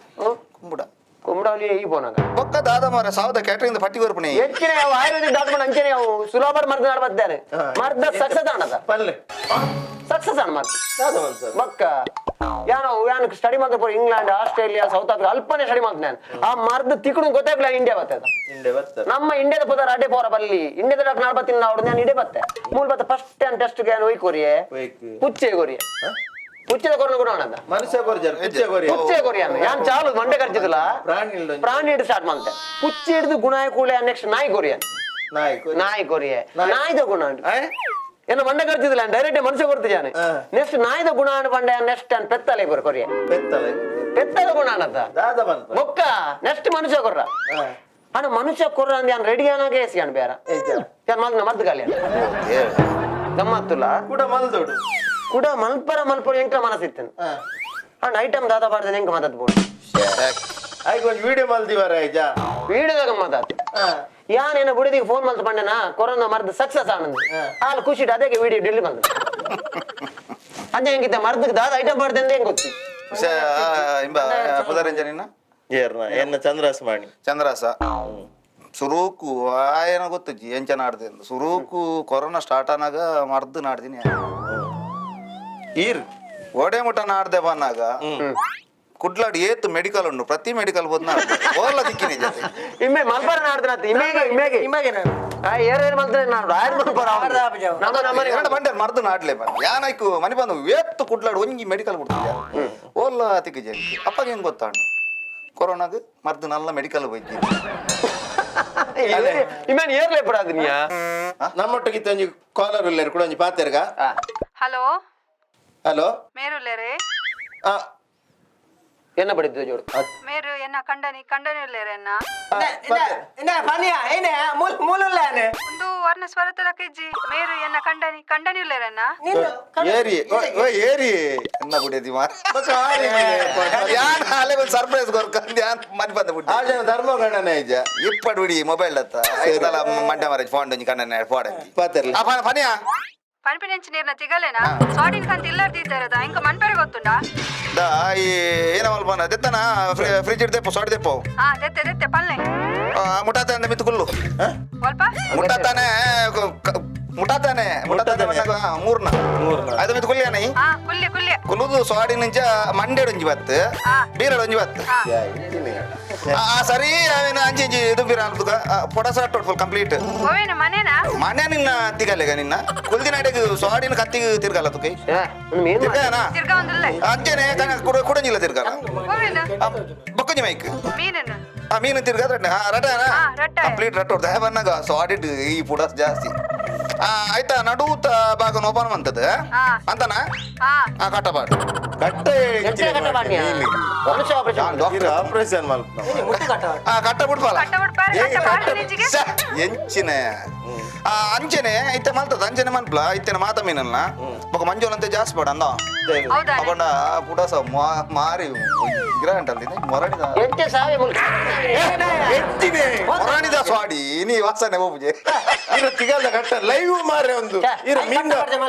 ಕುಂಬುಡ. ಕುಂಬಡಾವಲಿ ಈ ಫೋನಾಗ. ಬೊಕ್ಕ ದಾದ ಮಾರ ಸಾವದ ಕ್ಯಾಟ್ರಿಂಗ್ ಪಟ್ಟಿ ಕೊರ್ಪಣಿ. ಹೆಚ್ಚಿನ ಯಾವ ಆಯುರ್ವೇದಿಕ್ ಡಾಕ್ಟರ್ ಪಂಡ ಅಂಚೆನೆ ಅವು ಸುಲಭ ಮರ್ದು ನಾಡ್ ಬತ್ತಾನೆ. ಮರ್ದ ಸಕ್ಸಸ್ ಆಣದ. ಪಲ್ಲೆ. ಸಕ್ಸಸ್ ಆಣ ಮರ್ದು. ದಾದ ಒಂದ್ ಸರ್. ಬಕ್ಕ ಯಾನೋ ಯಾನ್ ಸ್ಟಡಿ ಮಾಡ್ತಾ ಪೋರು England, Australia, south Africa ಅಲ್ಪನೆ study ಮಾಡ್ತಾನೆ ನಾನು. ಆ ಮರ್ದು ತಿಕ್ಕಡು ಗೊತ್ತಾಗ್ಲ ಇಂಡಿಯಾ ಬರ್ತದ. ಇಂಡೆ ಬರ್ತಾರೆ. ನಮ್ಮ ಇಂಡಿಯಾದ ಪೋದಾರ ಅಡ್ಡೆ ಪೋರ ಬಲ್ಲಿ ಇಂಡಿಯಾದ ಡಾಕ್ಟರ್ ನಾಡ್ ಬತ್ತೀನಿ ನಾಡು ನಾನು ಇಡೇ ಬತ್ತೆ ಮೂಲ ಬತ್ತ ಫಸ್ಟ್ ಟೈಮ್ ಟೆಸ್ಟ್ ಗೆ ಒಯ್ ಕೊರಿಯೆ. ಒಯ್ಕ್. ಪುಚ್ಚೆ ಕೊರಿಯೆ, ಪುಚ್ಚೆದ ಕೊರೋನ ಗುಣ ಅಣದ. ಮನುಷ್ಯ ಕೊರ್ಜಾರ್ ಪುಚ್ಚೆ ಕೊರಿಯ. ಪುಚ್ಚೆ ಕೊರಿಯ ಯಾನ್ ಚಾಲು ಮಂಡೆ ಖರ್ಚಿದಿಲ್ಲ. ಪ್ರಾಣಿ ಇಲ್ದ ಒಂಜಿ. ಪ್ರಾಣಿ ಹಿಡಿದು ಸ್ಟಾರ್ಟ್ ಮಾಡ್ತೆ, ಪುಚ್ಚೆ ಹಿಡಿದು ಗುಣ ಕೂಳೆ ನೆಕ್ಸ್ಟ್ ನಾಯಿ ಕೊರಿಯ. ನಾಯಿ ಕೊರಿಯ. ನಾಯಿ ಕೊರಿಯೆ, ನಾಯಿದ ಗುಣ ಉಂಟು. ಏನ ಮಂಡೆ ಖರ್ಚಿದಿಲ್ಲ, ಡೈರೆಕ್ಟ್ ಮನುಷ್ಯ ಕೊಡ್ತಿದ್ದಾನೆ. ನೆಕ್ಸ್ಟ್ ನಾಯಿದ ಗುಣ ಅನ್ನು ಪಂಡ ನೆಕ್ಸ್ಟ್ ಪೆತ್ತಲೆ ಕೊರ ಕೊರಿಯ. ಪೆತ್ತಲೆ. ಪೆತ್ತದ ಗುಣ ಅಣದ. ದಾದ ಬಂತ. ಬೊಕ್ಕ ನೆಕ್ಸ್ಟ್ ಮನುಷ್ಯ ಕೊರ್ರ ಅಣ್ಣ, ಮನುಷ್ಯ ಕೊರ್ರ ಅಂದ್ ಯಾನ್ ರೆಡಿ ಅನಾಗ ಏಸಿ ಅಣ್ಣ ಬೇರೆ ಯಾನ್ ಮಲ್ದ ಮದ್ದು ಖಾಲಿ ಗಮ್ಮತ್ತುಲ್ಲ. ಕೂಡ ಮಲ್ದೋಡು. ಕೂಡ ಮಲ್ಪರ ಮಲ್ಪರ ಎಂಕ ಮನಸ್ಸಿತ್ತನು ಅಣ್ಣ ಐಟಮ್ ದಾದ ಬಾರ್ದ ಎಂಕ ಮಾತಾದ್ ಬೋಡು. ಆಯ್ತು, ಒಂಜಿ ವಿಡಿಯೋ ಮಲ್ದಿವರ ಆಯ್ಜಾ. ವೀಡಿಯೋದಾಗ ಗಮ್ಮತ್ತಾತು. ಯಾನೇನ ಬುಡಿದಿಗೆ ಫೋನ್ ಮಲ್ತ ಪಂಡನಾ ಕೊರೋನಾ ಮರ್ದು ಸಕ್ಸಸ್ ಆನಂದ್ ಆಲ್ ಖುಷಿ ಅದೇ ವಿಡಿಯೋ ಡಿಲೀಟ್ ಬಂದ ಅಂಜ ಹೆಂಗಿದ್ದ ಮರ್ದಕ್ಕೆ ದಾದ ಐಟಮ್ ಬಾರ್ದೆ ಅಂತ ಹೆಂಗ್ ಗೊತ್ತಿ. ಇಂಬ ಪುದರಂಜನಿನ. ಏರ್ನ ಎನ್ನ ಚಂದ್ರಾಸ್ ಮಾಣಿ. ಚಂದ್ರಾಸ ಸುರೂಕು ಆಯನ ಗೊತ್ತಜ್ಜಿ ಎಂಚ ನಾಡ್ದೆ ಅಂದ್. ಸುರೂಕು ಕೊರೋನಾ ಸ್ಟಾರ್ಟ್ ಆನಾಗ ಮರ್ದು ನಾಡ್ದಿನಿ. ಈರ್. ಒಡೆ ಮುಟ ನಾಡ್ದೆ ಬನ್ನಾಗ ಕುಡ್ಲಾಡ್ ಏತ್ ಮೆಡಿಕಲ್ ಉಂಡು, ಪ್ರತಿ ಮೆಡಿಕಲ್ ಬೋದ್ ನಾಡ್ದೆ ಓರ್ಲ ದಿಕ್ಕಿನಿ ಜೊತೆ. ಇಮ್ಮೆ ಮಲ್ಪರ ನಾಡ್ದನತ್ತ ಇಮ್ಮೆಗೆ ಇಮ್ಮೆಗೆ ಇಮಗೆ ನಾನು. ಆ ಏರ್ ಏರ್ ಮಲ್ತನೆ ನಾಡು ಆಯ್ತು ಮಲ್ಪರ ಆರ್ದ ಆಪುಜ. ನಮ್ಮ ನಮ್ಮನೆ ಎರಡು ಬಂಡೆ ಮರ್ದು ನಾಡ್ಲೆ ಬಂದ ಯಾನಾಯ್ಕು ಮನೆ ಬಂದು ಏತ್ ಕುಡ್ಲಾಡ್ ಒಂಜಿ ಮೆಡಿಕಲ್ ಬಿಡ್ತಿದ್ದೆ ಓರ್ಲ ತಿಕ್ಕಿ ಜನಕ್ಕೆ ಅಪ್ಪಗೆ ಹೆಂಗ್ ಗೊತ್ತಾಂಡು ಕೊರೋನಾಗ ಮರ್ದು ನಲ್ಲ ಮೆಡಿಕಲ್ ಹೋಯ್ತಿ. ಇಮ್ಮೇನ್ ಏರ್ಲೆ ಪಡಾದಿನಿಯಾ. ನಮ್ಮೊಟ್ಟಿಗೆ ಒಂಜಿ ಕಾಲರ್ ಉಲ್ಲೇರು ಕೂಡ ಒಂಜಿ ಪಾತೆರ್ಗ. ಹಲೋ. ಹಲೋ. ಮೇರುಲ್ಲೇರೆ? ಆ. ಎನ್ನ ಬಡಿದ್ದು ಜೋಡು. ಮೇರು ಎನ್ನ ಕಂಡನಿ ಕಂಡನಿ ಉಲ್ಲೇರೆ ಎನ್ನ? ಇನ್ನ ಪನಿಯ ಏನೇ ಮೂಲ ಮೂಲುಲ್ಲ ಒಂದು ವರ್ಣ ಸ್ವರತದ ಕೆಜ್ಜಿ ಮೇರು ಎನ್ನ ಕಂಡನಿ ಕಂಡನಿ ಉಲ್ಲೇರೆನ್ನ? ಏರಿ ಓ ಏರಿ. ಎನ್ನ ಬಿಡಿದಿ ಮಾರ್. ಬೊಕ್ಕ ಆರಿ. ಯಾನ್ ಅಲ್ಲೇ ಒಂದು ಸರ್ಪ್ರೈಸ್ ಕೊರ್ಕಂದ್ ಯಾನ್ ಮನೆ ಬಂದ ಆ ಬಿಟ್ಟು ಜನ ಧರ್ಮಗಣನೆ ಐಜ. ಇಪ್ಪಡು ಬಿಡಿ ಮೊಬೈಲ್ ಅತ್ತ ಐದಲ ಮಂಡ್ಯ ಮಾರಾಜ್ ಫೋನ್ ಒಂಜಿ ಕಣ್ಣನೆ ಫೋನ್. ಪಾತೆರ್ಲೆ. ಆ ಪನಿಯಾ. ಪನ್ಪಿನೆಂಚಿ ನೀರ್ನ ತಿಗಲೇನಾ ಸಾಡಿನ ಕಂತ ಇಲ್ಲರ್ದಿದ್ದಾರದ ಇಂಕ ಮನ್ಪೆರೆ ಗೊತ್ತುಂಡಾ? The ಈ ಏನವಲ್ಪ ದೆತ್ತನ ಫ್ರಿಜ್ ಇಡ್ದೆಪ್ಪು ಸಾಡಿ ದೆಪ್ಪು. ಹಾ, ದೆತ್ತೆ ದೆತ್ತೆ, ಪಲ್ಲೆ. ಮುಟ್ಟಾತಾನೆ ಅಂದ ಮಿತ್ತು ಕುಲ್ಲು. ಒಲ್ಪ. ಮುಟ್ಟಾತಾನೆ, ಮುಟ್ಟಾತಾನೆ, ಮುಟ್ಟಾತಾನೆ. ಮೂರ್ನ. ಮೂರ್ನ. ಅದು ಮಿತ್ತು ಕುಲ್ಯಾನ. ಹಾ, ಕುಲ್ಯ ಕುಲ್ಯ. ಕುಲ್ಲುದು ಸ್ವಾಡಿ ನಿಂಚ ಮಂಡ್ಯಡ್ ಒಂಜಿ ಬತ್ತು. ಬೀರಡ್ ಒಂಜಿ ಬತ್ತು. ಆ ಸರಿ, ಅವೇನು ಅಂಚಿ ಇಂಚಿ ಇದು ಬೀರ ಅನ್ಪುಗ ಪೊಡಸ ಫುಲ್ ಕಂಪ್ಲೀಟ್. ಓವೇನು ಮನೇನಾ? ಮನೆ ನಿನ್ನ ತಿಗಲೆಗ ನಿನ್ನ ಕುಲ್ದಿನಾಡೆಗ್ ಸ್ವಾಡಿನ ಕತ್ತಿಗೆ ತಿರ್ಗಲ್ಲ ತುಕೈ. ಒಂದು ಮೀನು. ತಿರ್ಗಾನ. ತಿರ್ಗಾ ಒಂದುಲ್ಲೆ. ಅಂಚೆನೆ ಕುಡಂಜಿಲ್ಲ ತಿರ್ಗಲ್ಲ. ಓವೇನು? ಬೊಕ್ಕಂಜಿ ಮೈಕ್. ಮೀನನ್ನು. ಆ ಮೀನು ತಿರ್ಗಾ ರಟ್ಟೆ, ಹಾ ರಟ್ಟೆ. ಹಾ, ರಟ್ಟೆ. ಕಂಪ್ಲೀಟ್ ರಟ್ಟ ಹೊಡ್ದು ಬನ್ನಾಗ ಸಾಡಿಡ್ ಈ ಪುಡಸ್ ಜಾಸ್ತಿ. ಆ ಆಯ್ತಾ, ನಡುತ ಭಾಗ ನೋಪನ ಬಂತದ. ಅಂತನಾ? ಹಾ. ಆ ಕಟ್ಟಬಾರ್ದು. ಕಟ್ಟ. ಎಂಚ ಕಟ್ಟ ಬಾಡ್ನ್ಯಾ? ಮನುಷ್ಯ ಆಪರೇಷನ್. ಆಪರೇಷನ್ ಮಲ್ಪ. ಮುಟ್ಟು ಕಟ್ಟ. ಆ ಕಟ್ಟ ಬಿಡ್ಪಲ್ಲ. ಕಟ್ಟ ಬಿಡ್ಪಾರೆ, ಏ, ಕಟ್ಟ ಬಾರ್ದು ನಿಂಚಿಗೆ. ಛೆ, ಎಂಚಿನ ಆ ಅಂಚೆನೆ ಇತ್ತೆ ಮಲ್ತದ ಅಂಚೆನೆ ಮನ್ಪ್ಲ ಇತ್ತೆನ ಮಾತ ಮೀನಲ್ಲ ಬೊಕ ಮಂಜೋಲಂತೆ ಜಾಸ್ತಿ ಬೇಡ ಅಂದ. ಹೌದಾ? ಅಪಂಡ ಪುಡಸ ಮಾರಿ ಗ್ರಾಂಟ್ ಅಲ್ಲಿ ಮೊರಣಿದ. ಎಂಚ ಸಾವೆ ಮುಲ್ಕ. ಎತ್ತಿನೆ. ಮೊರಣಿದ ಸ್ವಾಡಿ ನೀ ವಾಸನೆ ಹೋಗುಜೆ. ಇರ ತಿಗಲ್ದ ಕಟ್ಟ ಲೈವ್ ಮಾರೆ ಒಂದು ಇರ ಮೀನ್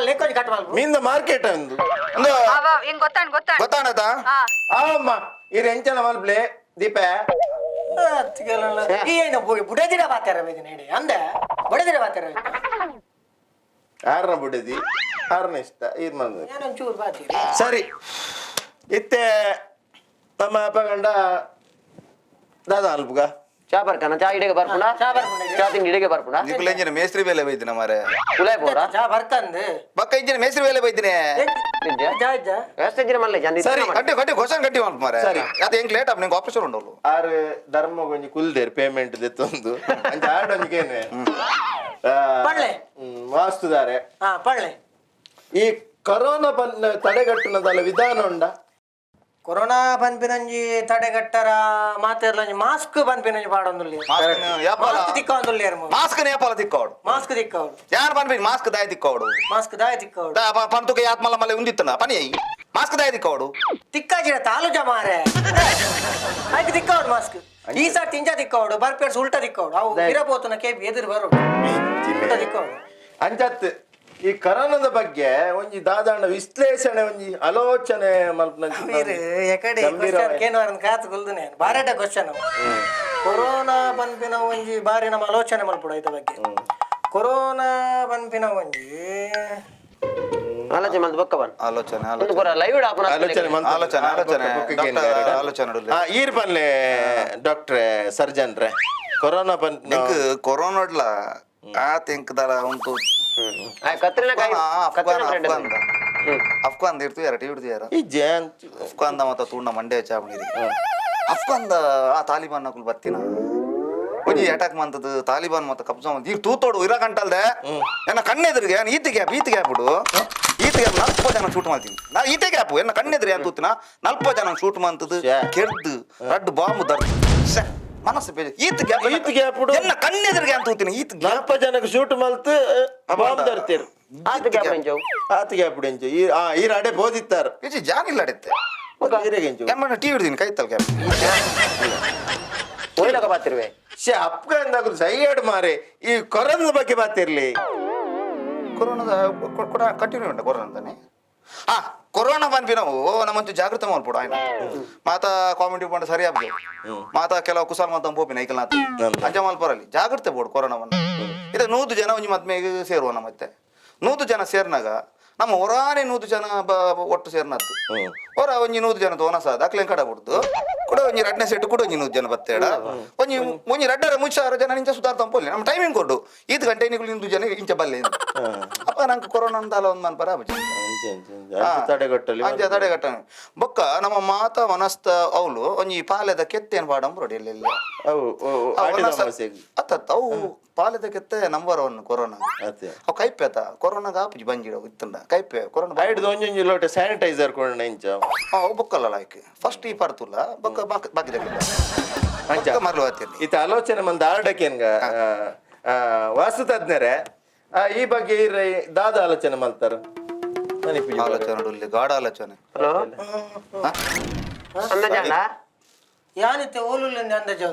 ಕಟ್ ಮಲ್ಪ. ಮೀನ್ ಮಾರ್ಕೆಟ್ ಒಂದು. ಒಂದು. ಅವ ಹಿಂಗ್ ಗೊತ್ತಾಣ್ ಗೊತ್ತಾಣ್. ಗೊತ್ತಾಣತ. ಹಾ. ಆವಮ್ಮ, ಇರ ಎಂಚನ ಮಲ್ಪ್ಲೆ ದೀಪ. ಈ ಏನು ಬುಡದಿಡ ಬಾತಾರ ಹೇಳಿ ಅಂದೆ, ಬುಡದಿಡ ಬಾತಾರ. ಆರ್ನ ಬುಡದಿ ಆರ್ನ ಇಷ್ಟ ಇರ್ ಮಂದ. ಏನೊಂಚೂರು ಬಾತೀರಿ. ಸರಿ, ಇತ್ತೆ ನಮ್ಮ ಅಪ್ಪ ಗಂಡ ದಾದಾ ಅಲ್ಪುಗ. ಚಾ ಬರ್ಕನ, ಚಾ ಇಡೆಗೆ ಬರ್ಪುಣ. ಚಾ ಬರ್ಪುಣ. ಚಾ ತಿಂಡಿ ಇಡೆಗೆ ಬರ್ಪುಣ. ನಿಕುಲ್ ಎಂಜಿನ ಮೇಸ್ತ್ರಿ ಬೇಲೆ ಬೈದಿನ ಮಾರೆ. ಉಲಾಯ್ ಪೋರ. ಚಾ ಬರ್ತಂದು. ಬಕ್ಕ ಇಂಜಿನ ಮೇಸ್ತ್ರಿ ಬೇಲೆ ಬೈದಿನಿ. ನಿಜ. ಜಾ ಜಾ. ವ್ಯವಸ್ಥೆ ಇಜ್ಜಿನ ಮಲ್ಲೆ ಜನ. ಸರಿ. ಕಟ್ಟಿ ಕಟ್ಟಿ ಕ್ವಶನ್ ಕಟ್ಟಿ ಮಲ್ಪ ಮಾರೆ. ಸರಿ. ಅದು ಹೆಂಗ್ ಲೇಟ್ ಆಪ್ ನಿಂಗೆ ಆಪರೇಷನ್ ಉಂಡಲ್ಲ. ಆರು ಧರ್ಮ ಒಂಜಿ ಕುಲ್ದೇರ್ ಪೇಮೆಂಟ್ ದೆತ್ತೊಂದು ಅಂಚ ಆಡೊಂಜಿಗೇನೆ. ಪಳ್ಳೆ. ವಾಸ್ತುದಾರೆ. ಹಾ, ಪಳ್ಳೆ. ಈ ಕರೋನಾ ಬಂದ ತಡೆಗಟ್ಟುನದಲ್ಲ ವಿಧಾನ ಉಂಡ? ಕೊರೋನಾ ಪನ್ಪಿನಂಜಿ ತಡೆಗಟ್ಟರ ಮಾತೆರ್ಲಂಜಿ ಮಾಸ್ಕ್ ಪನ್ಪಿನಂಜಿ ಪಾಡೊಂದುಲ್ಲೆ. ಮಾಸ್ಕ್ ತಿಕ್ಕೊಂದುಲ್ಲೇರ್. ಮಾಸ್ಕ್ ನೇಪಾಲ ತಿಕ್ಕೋಡು. ಮಾಸ್ಕ್ ತಿಕ್ಕವಡು. ಯಾರು ಪನ್ಪಿ ಮಾಸ್ಕ್ ದಾಯ ತಿಕ್ಕೋಡು? ಮಾಸ್ಕ್ ದಾಯ ತಿಕ್ಕವಡು. ಪಂತುಕೆ ಯಾತ್ಮಲ್ಲ ಮಲ್ಲೆ ಉಂದಿತ್ತನ ಪನಿ ಮಾಸ್ಕ್ ದಾಯ ತಿಕ್ಕೋಡು. ತಿಕ್ಕಾಜಿಡ ತಾಲುಜ ಮಾರೆ, ಆಯ್ತು, ತಿಕ್ಕವಡು ಮಾಸ್ಕ್. ಈ ಸಾರ್ ತಿಂಜ ತಿಕ್ಕವಡು, ಬರ್ಪೇರ್ಸ್ ಉಲ್ಟ ತಿಕ್ಕವಡು. ಅವು ಇರಬೋತನ ಕೇಪಿ ಎದುರು ಬರೋಡು, ಉಲ್ಟ ತಿಕ್ಕವಡು. ಅಂಚತ್ ಈ ಕರೋನಾದ ಬಗ್ಗೆ ಒಂಜಿ ದಾದಾಂಡ ವಿಶ್ಲೇಷಣೆ, ಒಂಜಿ ಆಲೋಚನೆ ಮಲ್ಪುನಂಚ. ವೀರ್ ಎಕಡೆ ಕ್ವಶನ್ ಕೇನವರನ್ ಕಾತು ಕುಲ್ದುನೆ ಬಾರಾಟ ಕ್ವಶನ್. ಕೊರೋನಾ ಪನ್ಪಿನ ಒಂಜಿ ಬಾರಿ ನಮ್ಮ ಆಲೋಚನೆ ಮಲ್ಪುಡ ಇದ ಬಗ್ಗೆ. ಕೊರೋನಾ ಪನ್ಪಿನ ಒಂಜಿ ಆಲೋಚನೆ ಮಲ್ತ್ ಬೊಕ್ಕ ಬನ್. ಆಲೋಚನೆ. ಒಂದು ಆಲೋಚನೆ. ಪೂರ ಲೈವ್ ಆಪುನ. ಆಲೋಚನೆ ಮಂತ್. ಆಲೋಚನೆ, ಆಲೋಚನೆ. ಡಾಕ್ಟರ್ ಆಲೋಚನೆ ಉಳ್ಳೆ. ಈರ್ ಪನ್ಲೆ ಡಾಕ್ಟ್ರೆ, ಸರ್ಜನ್ ರೇ, ಕೊರೋನಾ ಪನ್ಪಿನ ಎಂಕ್ ಕೊರೋನಾಡ್ಲ ಆ ತೆಂಕ್ ದಲ ಉಂಟು. ಕತ್ರಿನ ಕಾಯಿ. ಅಫ್ಘಾನ್. ಕತ್ರಿನ ಫ್ರೆಂಡ್. ಅಫ್ಘಾನ್ ಅಫ್ಘಾನ್ ಇರ್ತು ಯಾರ ಟಿವಿ ಯಾರ. ಇಜ್ಜೆ. ಅಫ್ಘಾನ್ದ ಮತ್ತ ತೂಂಡ ಮಂಡೆ ಚಾಪಣಿರಿ ಅಫ್ಘಾನ್ದ ಆ ತಾಲಿಬಾನ್ ನಕುಲ್ ಬರ್ತೀನ ಒಂಜಿ ಅಟ್ಯಾಕ್ ಮಂತದ್ದು ತಾಲಿಬಾನ್ ಮತ್ತ ಕಬ್ಜಾ ಮಂತ್ ಈ ತೂತೋಡು ಇರ ಗಂಟಲ್ದೆ ಎನ್ನ ಕಣ್ಣೆದುರಿಗೆ ಈತ ಗ್ಯಾಪ್ ಈತ ಗ್ಯಾಪ್ ಬಿಡು ಈತ ಗ್ಯಾಪ್ ನಲ್ಪ ಜನ ಶೂಟ್ ಮಾಡ್ತೀನಿ ನಾ ಈತೆ ಗ್ಯಾಪ್ ಎನ್ನ ಕಣ್ಣೆದುರು ಅಂತ ತೂತಿನ ನಲ್ಪ ಜನ ಶೂಟ್ ಮಂತದ್ದು. ಶ್ಯಾ. ಕೆರ್ದು ರಡ್ಡು ಬಾಂಬ್ ದರ್ದು ಶ್ಯಾ, ಮನಸ್ಸು ಬೇಜ ಈತ ಗ್ಯಾಪ್ ಈತ್ ಗ್ಯಾಪ್ ಬಿಡು. ಎನ್ನ ಕಣ್ಣೆದುರಿಗೆ ಅಂತ ತೂತಿನ ಈತ ಗ್ಯಾಪ್. ನಲ್ಪ ಜನಕ್ಕೆ ಶೂಟ್ ಮಲ್ತ್ ಬಾಂಬ್ ತರ್ತೀರು. ಆತ ಗ್ಯಾಪ್ ಎಂಚವು. ಆತ ಗ್ಯಾಪ್ ಇಂಚು ಈ ಆ ಈರ್ ಅಡೆ ಬೋದಿತ್ತಾರ. ಇಜ್ಜಿ ಜಾನಿಲ್ಲ ಅಡಿತ್ತೆ. ಈರೆಗೆ ಇಂಚು. ಎಮ್ಮಣ್ಣ ಟಿ ಹಿಡ್ದೀನಿ ಕೈತಲ್ ಗ್ಯಾಪ್. ಒಯ್ಲಕ ಬಾತಿರುವೆ. ಶೇ ಅಪ್ಗಾನ್ ಸೈಯಡ್ ಮಾರೆ, ಈ ಕೊರೋನಾದ ಬಗ್ಗೆ ಬಾತಿರ್ಲಿ. ಕೊರೋನಾದ ಕೂಡ ಕಂಟಿನ್ಯೂ ಉಂಟು ಕೊರೋನಾ ಅಂತಾನೆ. ಆ ಕೊರೋನಾ ಬಂದ್ವಿ ನಾವು ನಮ್ಮಂಚು ಜಾಗೃತೆ ಮಾಡ್ಬಿಡು ಆಯ್ನ ಮಾತಾ ಕಾಮಿಡಿ ಪಂಡ ಸರಿ ಆಗ್ಬೋದು ಮಾತಾ ಕೆಲವು ಕುಸಾಲ್ ಮಾತ ಪೋಪಿನ ಐಕಲ್ ನಾತ್ ಅಂಚ ಮಲ್ಪರಲ್ಲಿ ಜಾಗೃತೆ ಬೋಡು ಕೊರೋನಾವನ್ನ. ಇದು 100 ಜನ ಒಂಜಿ ಮದ್ಮೆಗೆ ಸೇರುವ ನಮ್ಮ ಮತ್ತೆ 100 ಜನ ಸೇರ್ನಾಗ ನಮ್ಮ ಹೊರಾನೆ 100 ಜನ ಒಟ್ಟು ಸೇರ್ನತ್ತು ಹೊರ ಒಂಜಿ 100 ಜನ ತೋನಸಾದ ಅಕ್ಲೇನ್ ಕಡ ಬಿಡ್ದು ಕೂಡ ಒಂಜಿ ರಡ್ನೇ ಸೆಟ್ ಕೂಡ ಒಂಜಿ 100 ಜನ ಬತ್ತೇಡ ಒಂಜಿ ಒಂಜಿ ರಡ್ಡರ 3000 ಜನ ನಿಂಚ ಸುಧಾರ್ತ ಪೋಲಿ ನಮ್ಮ ಟೈಮಿಂಗ್ ಕೊಡು ಈತ್ ಗಂಟೆ ನಿಗುಲು ನಿಂದು ಜನ ಇಂಚ ಬಲ್ಲೆ ಅಪ್ಪ ನಂಗೆ ಕೊರೋನಾ ಅಂದಾಲ ಒಂದು ಮನ್ಪರ ಆಬುಜಿ. ಅಂಚೆ ಅಂಚೆ ಅಂಚೆ. ಅಂಚೆ ತಡೆಗಟ್ಟಲಿ. ಅಂಚೆ ತಡೆಗಟ್ಟನೆ ಬೊಕ್ಕ ನಮ್ಮ ಮಾತ ಮನಸ್ತ ಅವಳು ಒಂಜಿ ಪಾಲೆದ ಕೆತ್ತೇನು ಪಾಡಂಬ್ರೋಡಿ ಎಲ್ಲೆಲ್ಲ. ಅವು ಓ, ಓ, ಆಟಿದ ಅಮಾವಾಸ್ಯೆಗ್. ಅತ್ತತ್ತ ಅವು ಪಾಲೆದ ಕೆತ್ತೆ ನಂಬರ್ 1 ಕೊರೋನಾ. ಅತ್ತೆ. ಅವು ಕೈಪೇತ ಕೊರೋನಾಗ ಆಪುಜಿ ಬಂಜಿಡ ಇತ್ತಂಡ ಕೈಪೆ ಕೊರೋನಾ. ಐಡ್ದು ಒಂಜೊಂಜಿ ಲೋಟೆ ಸ್ಯಾನಿಟೈಸರ್ ಕೊಂಡ ಇಂಚ. ಅವು ಬೊಕ್ಕಲ್ಲ ಲಾಯ್ಕ್ ಫಸ್ಟ್ ಈ ಪರ್ತುಲ್ಲ ಬೊಕ್ಕ ಬಾಕಿ ಬಾಕಿ ಅಂಚ. ಮರಲು ಆತಿರ್ಲಿ. ಈತ ಆಲೋಚನೆ ಮಂದ ಆರ್ಡಕೇನ್ಗ ವಾಸ್ತು ತಜ್ಞರೇ, ಈ ಬಗ್ಗೆ ಈರ್ ದಾದ ಆಲೋಚನೆ ಮಲ್ತಾರ ಮನಿಪುಜಿ. ಆಲೋಚನೆ ಉಳ್ಳಿ ಗಾಢ ಆಲೋಚನೆ. ಹಲೋ, ಅಂದಾಜಾಂಡ. ಯಾನಿತ್ತೆ ಓಲುಲ್ಲ ಅಂದಾಜು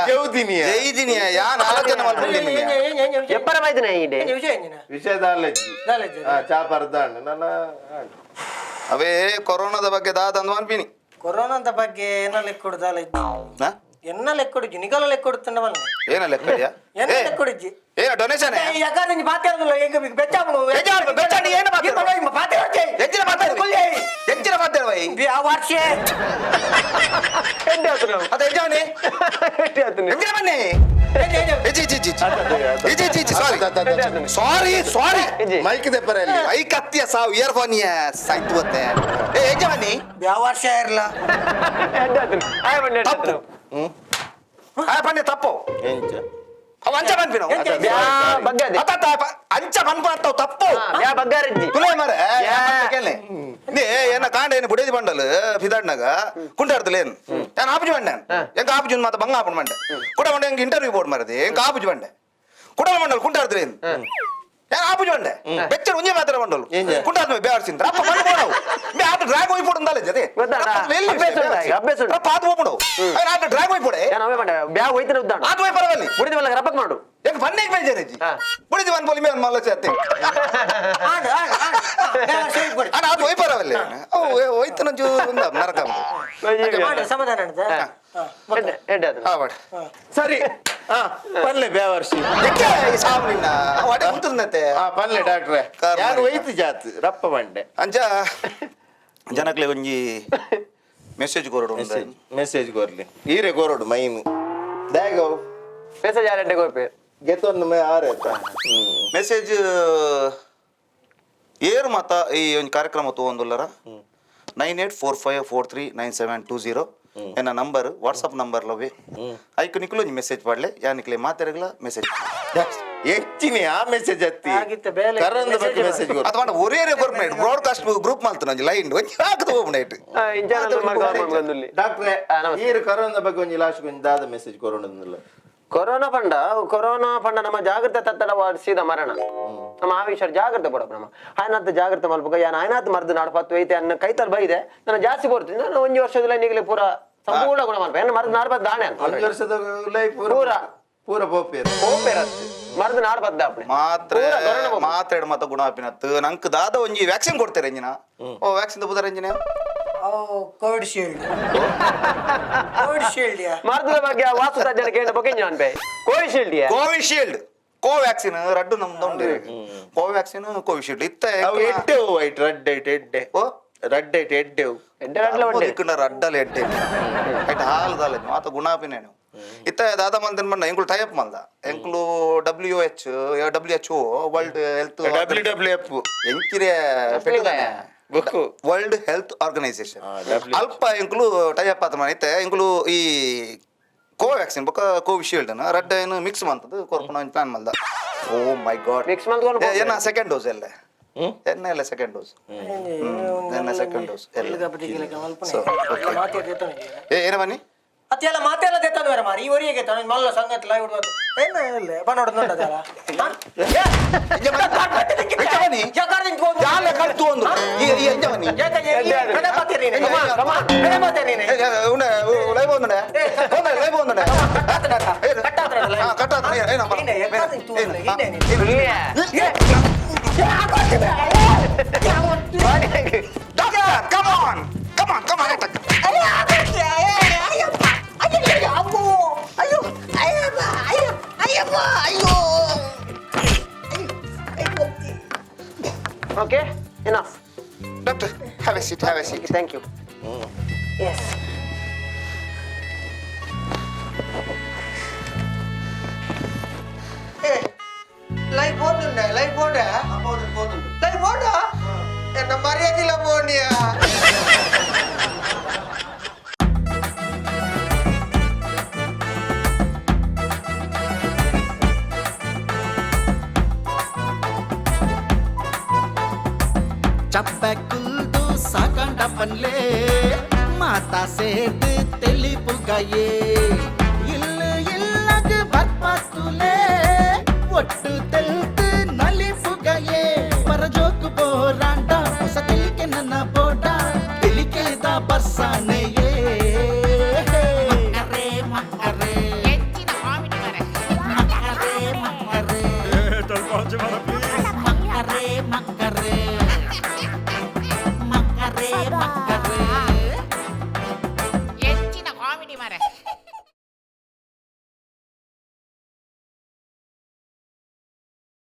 ಜೈದಿನಿ ಯಾನ್ ಆಲೋಚನೆ ಮಲ್ಪುಂಡಿನಿ ಎಪ್ಪರ ಬೈದಿನ ಈಡೆ ವಿಷಯ ಎಂಜಿನ ವಿಷಯ ದಾಲಜ್ಜಿ ದಾಲಜ್ಜಿ. ಚಾಪರ್ದಾಂಡ್ ನನ್ನ ಅವೇ ಕೊರೋನಾದ ಬಗ್ಗೆ ದಾದ ಅಂದ್ ಅನ್ಪಿನಿ ಕೊರೋನಾದ ಬಗ್ಗೆ ಏನ ಲೆಕ್ಕ ದಾಲಜ್ಜಿ ಹಾ? ಎನ್ನ ಲೆಕ್ಕ ಕೊಡುಜ್ಜಿ ನಿಗಲ ಲೆಕ್ಕ ಕೊಡುತ್ತಂಡ ಮಲ್ಲೆ ಏನ ಲೆಕ್ಕಡಿಯಾ ಎನ್ನ ಲೆಕ್ಕ ಕೊಡುಜ್ಜಿ ಏ ಡೊನೇಷನ್ ಯಾಕಂದ್ರೆ ನೀ ಮಾತಾಡೋದಿಲ್ಲ ಈಗ ಬೆಚ್ಚಾವನು ಬೆಚ್ಚಾಡಿ ಏನು ಮಾತಾಡು? ಮಾತಾಡ್ತಿ ಎಂಚಿನ ಮಾತಾಡು ಎಂಚಿನ ಮಾತಾಡುವ ಆ ವರ್ಷ ಎಡ್ಡೆ ಆತು ನಾವು ಅದ ಎಂಜಾವನಿ ಎಡ್ಡೆ ಆತು ನೀವು. ಎಂಜಿನ ಬನ್ನಿ ಇಜಿ ಇಜಿ ಇಜಿ ಇಜಿ ಇಜಿ ಇಜಿ ಸಾರಿ ಸಾರಿ ಸಾರಿ ಇಜ್ಜಿ. ಮೈಕ್ ದೆಪ್ಪರಲ್ಲಿ I ಕತ್ತಿಯ ಸಾವು ಇಯರ್ಫೋನ್ ಸಾಯ್ತು ಬತ್ತೆ ಏ ಎಂಜ ಬನ್ನಿ ಯಾವ ವರ್ಷ ಇರಲ್ಲ ಎಡ್ಡೆ ಆತು ನೀವು. ಆಯ್ ಬನ್ನಿ ಎಡ್ಡೆ ಆತು ತಪ್ಪು. ಆ ಬನ್ನಿ ತಪ್ಪು ಎಂಚ ಅವ ಅಂಚ ಬನ್ಪಿನ ಬ್ಯಾ ಬಗ್ಗೆ ಅದೇ. ಅತ್ತ ಅಂಚ ಬನ್ಪ ಅಂತವ್ ತಪ್ಪು ಹಾ, ಬ್ಯಾ ಬಗ್ಗಾರಜ್ಜಿ ತುಲೇ ಮಾರೆ ಯಾ. ನೀ ಏನ ಕಾಂಡ ಏನು ಬುಡೇದಿ ಬಂಡಲ್ ಫಿದಾಡ್ನಾಗ ಕುಂಟಾಡ್ತಲೇನು ನಾನು ಆಪುಜಿ ಬಂಡೆ ಎಂಕ ಆಪುಜಿ ಮಾತ ಬಂಗ ಆಪುಣ್ ಬಂಡೆ ಕುಡ ಬಂಡೆ ಎಂಕ ಇಂಟರ್ವ್ಯೂ ಬೋರ್ಡ್ ಮಾರದಿ ಎಂಕ ಆಪುಜಿ ಬಂಡೆ ಕುಡಲ ಮಂಡಲ್ ಕುಂಟಾಡ್ತಲೇನು ഞാൻ ಆಪುಜಿ ಬಂಡೆ ಬೆಚ್ಚ ಒಂಜೆ ಮಾತ್ರ ಬಂಡಲ್ ಎಂಜ? ಕುಂಟಾಡ್ತ ಬೇವರ್ಸಿಂದ ಅಪ್ಪ ಬಂದು போಡವು ಮೇ ಆಟ ಡ್ರಾಗ್ ಹೋಗಿ ಪೋಡು ಅಂದಾಲೆ ಜತೆ ಗೊತ್ತಾ? ಅಭ್ಯಾಸ ಉಂಟಾ ಈಗ, ಅಭ್ಯಾಸ ಉಂಟು. ಅಪ್ಪ ಆತು ಹೋಗ್ಬಿಡು ಆಟ ಡ್ರಾಗ್ ಹೋಗಿ ಪೋಡೆ ಯಾನ್ ಅವೇ ಬಂಡೆ ಬ್ಯಾ ಹೋಯ್ತಿನ ಉದ್ದಾಣ ಆತು ಹೋಗಿ ಪರವಲ್ಲಿ ಬುಡಿದ ಮಲ್ಲ ರಪ್ಪಕ್ ಮಾಡು ಎಂಕ ಫನ್ನೇಗ್ ಬೇಜಾರಜ್ಜಿ ಹಾ. ಬುಡಿದಿ ಒನ್ ಪೋಲಿ ಮೇ ಒನ್ ಮಲ್ಲ ಸೇರ್ತೆ ಆಡು ಆಡು ಆಡು ಅಣ್ಣ ಅದು ಹೋಯ್ ಪರವಲ್ಲಿ ಅವು ಹೋಯ್ತು ನಂಜು ಉಂದ ನರಕ ಮಾಡು ಸಮಾಧಾನ ಆಡ್ದ? ಹಾ, ಎಡ್ಡೆ ಎಡ್ಡೆ ಆತು ಹಾ ವಾಡ ಸರಿ ಹಾ ಪಲ್ಲೆ ಬೇವರ್ಷಿ ಎಕ್ಕೆ ಈ ಸಾವು ನಿನ್ನ ವಾಡೆ ಉಂಟುನತೆ ಹಾ ಪಲ್ಲೆ ಡಾಕ್ಟ್ರೆ ಕಾರ್ ಯಾರು ಮಾಡಿ. ಒಯ್ತು ಜಾತ್ ರಪ್ಪ ಬಂಡೆ ಅಂಚ ಜನಕ್ಲೆ ಒಂಜಿ ಮೆಸೇಜ್ ಕೊರಡು ಮೆಸೇಜ್ ಮೆಸೇಜ್ ಕೊರ್ಲಿ ಈರೆ ಕೊರಡು ಮೈನ್ ದಾಗವ್ ಮೆಸೇಜ್ ಯಾರು ಎಡ್ಡೆ ಗೋಪೆ ಗೆತೊಂದು ಮೇ ಆರೇತ ಮೆಸೇಜ್ ಏರು ಮಾತ ಈ ಒಂಜಿ ಕಾರ್ಯಕ್ರಮ ತಗೊಂದುಲ್ಲರ 9845439720 ಎನ್ನ number WhatsApp number ಲವ್ವೆ ಐಕ್ ನಿಕ್ಲು ಒಂಜಿ ಮೆಸೇಜ್ ಪಾಡ್ಲೆ ಯಾ ನಿಕ್ಲೆ ಮಾತೆರಗ್ಲ ಮೆಸೇಜ್ ಹೆಚ್ಚಿನಿ ಆ ಮೆಸೇಜ್ ಅತ್ತಿ ಆಗಿತ್ತು ಬೇಲೆ. ಕರೋನದ ಬಗ್ಗೆ ಮೆಸೇಜ್ ಮೆಸೇಜ್ ಕೊರು ಅಥವಾ ಒರೇ ಕೊರ್ಪು ಬ್ರಾಡ್ಕಾಸ್ಟ್ ಗ್ರೂಪ್ ಮಲ್ತು ನಂಜಿ ಲೈನ್ ಒಂಜಿ ಹಾಕದು ಹೋಗ್ಬಿಡ ಇಂಚಾನ ಬಂದುಲ್ಲಿ ಡಾಕ್ಟ್ರೆ ಹಾ, ನಮಸ್ತೆ. ಈರು ಕರೋನದ ಬಗ್ಗೆ ಒಂಜಿ ಲಾಸ್ಟ್ ಒಂಜಿ ದಾದ ಮೆಸೇಜ್ ಕೊರೋಣ ಕೊರೋನಾ ಪಂಡ ಕೊರೋನಾ ಪಂಡ ನಮ್ಮ ಜಾಗ್ರತೆ ತತ್ತಡ ಸೀದಾ ಮರಣ ನಮ್ಮ ಆ ವಿಷಯ ಜಾಗ್ರತೆ ಪಡಪ್ಪ ನಮ್ಮ ಆಯ್ನಾತ್ ಜಾಗ್ರತೆ ಮಲ್ಪಕ ಯಾನ್ ಆಯ್ನಾತ್ ಮರ್ದು ನಾಡ್ಪತ್ತು ಐತೆ ಅನ್ನ ಕೈತಲ್ ಬೈದೆ ನಾನು ಜಾಸ್ತಿ ಬರ್ತೀನಿ ನಾನು ಒಂಜಿ ವರ್ಷದಲ್ಲಿ ನೀಗಲೇ ಪೂರ ಸಂಪೂರ್ಣ ಗುಣ ಮಲ್ಪ ಎನ್ನ ಮರ್ದು ನಾಡ್ಪತ್ತು ದಾಣೆ ಅಂತ ಒಂಜಿ ವರ್ಷದ ಲೈಫ್ ಪೂರ. ಪೂರ ಪೋಪೇರು ಹೋಪೇರತ್ತು ಮರ್ದು ನಾಡ್ಪತ್ತು ಅಪ್ಪಣೆ ಮಾತ್ರೆ ಪೂರ ಕೊರೋನಾ ಹೋಗ್ಬಿಡು. ಮಾತ್ರೆ ಮಾತ ಗುಣ ಆಪಿನತ್ತು ನಂಕ್ ದಾದ ಒಂಜಿ ವ್ಯಾಕ್ಸಿನ್ ಕೊಡ್ತಾರೆ ಎಂಜಿನ ಓ ವ್ಯಾಕ್ಸಿನ್ ಬುದಾರ ಎಂಜಿನ ಅವು Covishield Covishield ಯಾ ಮರ್ದದ ಬಗ್ಗೆ ಆ ವಾಸು ತಜ್ಜನ ಕೇಂದ್ರ ಬಗ್ಗೆ ನಾನು ಬೇ ಕೋವಿಶೀಲ್ಡ್ ಕೋವಿಶೀಲ್ಡ್ ಕೋವ್ಯಾಕ್ಸಿನ್ ರಡ್ಡು ನಮ್ದು ಉಂಡು ಕೋವ್ಯಾಕ್ಸಿನ್ ಕೋವಿಶೀಲ್ಡ್ ಇತ್ತ ಅವು ಎಡ್ಡೆವು ವೈಟ್ ರಡ್ಡ್ ಐಟ್ ಎಡ್ಡೆ ಓ ರಡ್ಡ್ ಐಟ್ ಎಡ್ಡೆವು ಎಡ್ಡೆ ರಡ್ಲ ಒಡ್ಡೆ ದಿಕ್ಕುಂಡ ರಡ್ಡಲ ಎಡ್ಡೆ ಐಟ್ ಹಾಲು ದಾಲ ಮಾತ ಗುಣಾಪಿನೇನು ಇತ್ತ ದಾದ ಮಂದನ್ ಬಂಡ ಎಂಕುಲು ಟೈಪ್ ಮಲ್ದ ಎಂಕುಲು W H W H O world health W W F ಎಂಕಿರೆ book world health organisation ಆ, WHO. ಅಲ್ಪ ಎಂಕುಲು ಟೈಪ್ ಆತ ಇತ್ತೆ ಎಂಕುಲು ಈ ಕೋವ್ಯಾಕ್ಸಿನ್ ಬೊಕ್ಕ ಕೋವಿಶೀಲ್ಡ್ ರಡ್ಡ ಏನು ಮಿಕ್ಸ್ ಮಂತದ್ದು ಕೊರ್ಪುನ ಒಂಜಿ ಪ್ಲಾನ್ ಮಲ್ದ ಓ ಮೈ ಗಾಡ್ ಮಿಕ್ಸ್ ಮಲ್ತ್ಕೊಂಡು ಹೋಗ್ಬೋದು. ಏನ ಸೆಕೆಂಡ್ ಡೋಸ್ ಎಲ್ಲ ಎನ್ನ ಎಲ್ಲ ಸೆಕೆಂಡ್ ಡೋಸ್ ನನ್ನ ಸೆಕೆಂಡ್ ಡೋಸ್ ಎಲ್ಲ So, okay. ಏ ಏನ ಬನ್ನಿ ಅತ್ತೆಲ್ಲ ಮಾತೆಲ್ಲ ದೆತ್ತನು ಬೇರೆ ಮಾರಿ ಈ ಒರಿಗೆ ತನ ಮಲ್ಲ ಸಂಗತಿ ಲೈವ್ ಏನ ಇಲ್ಲ ಬನ್ನೋಡು ನೋಡದಲ್ಲ ಎಂಜ ಬನ್ನಿ ಯಾಲ ಕಲ್ತು ಅಂದ್ರು ಈ ಈ ಎಂಜ ಬನ್ನಿ ಲೈವ್ ಒಂದುಂಡೆ ಲೈವ್ ಒಂದುಂಡೆ ಕಟ್ಟಾತ doctor come on come on come on okay enough doctor have a seat have a seat thank you yes live పోతుండే లైవ్ పోండే లైవ్ పోండా ఎన్న మర్యాద పోండియా. ಚಪ್ಪೆ ಕುಲ್ದು ಸಾಕಂಡ ಪನ್ಲೆ ಮಾತಾ ಸೇರ್ದು தெளிப்புகையே இல்லு இல்லகு பத்மத்துலே ஒட்டு தெல்த்து நலிப்புகையே பரஜோக்கு போராண்டா ಹೊಸ ತಿಳಿಕೆ ನನ್ನ ಬೋಡ ತಿಳಿಕೆದ ಬರ್ಸಾನೆಯೇ. ಮಾರೆ.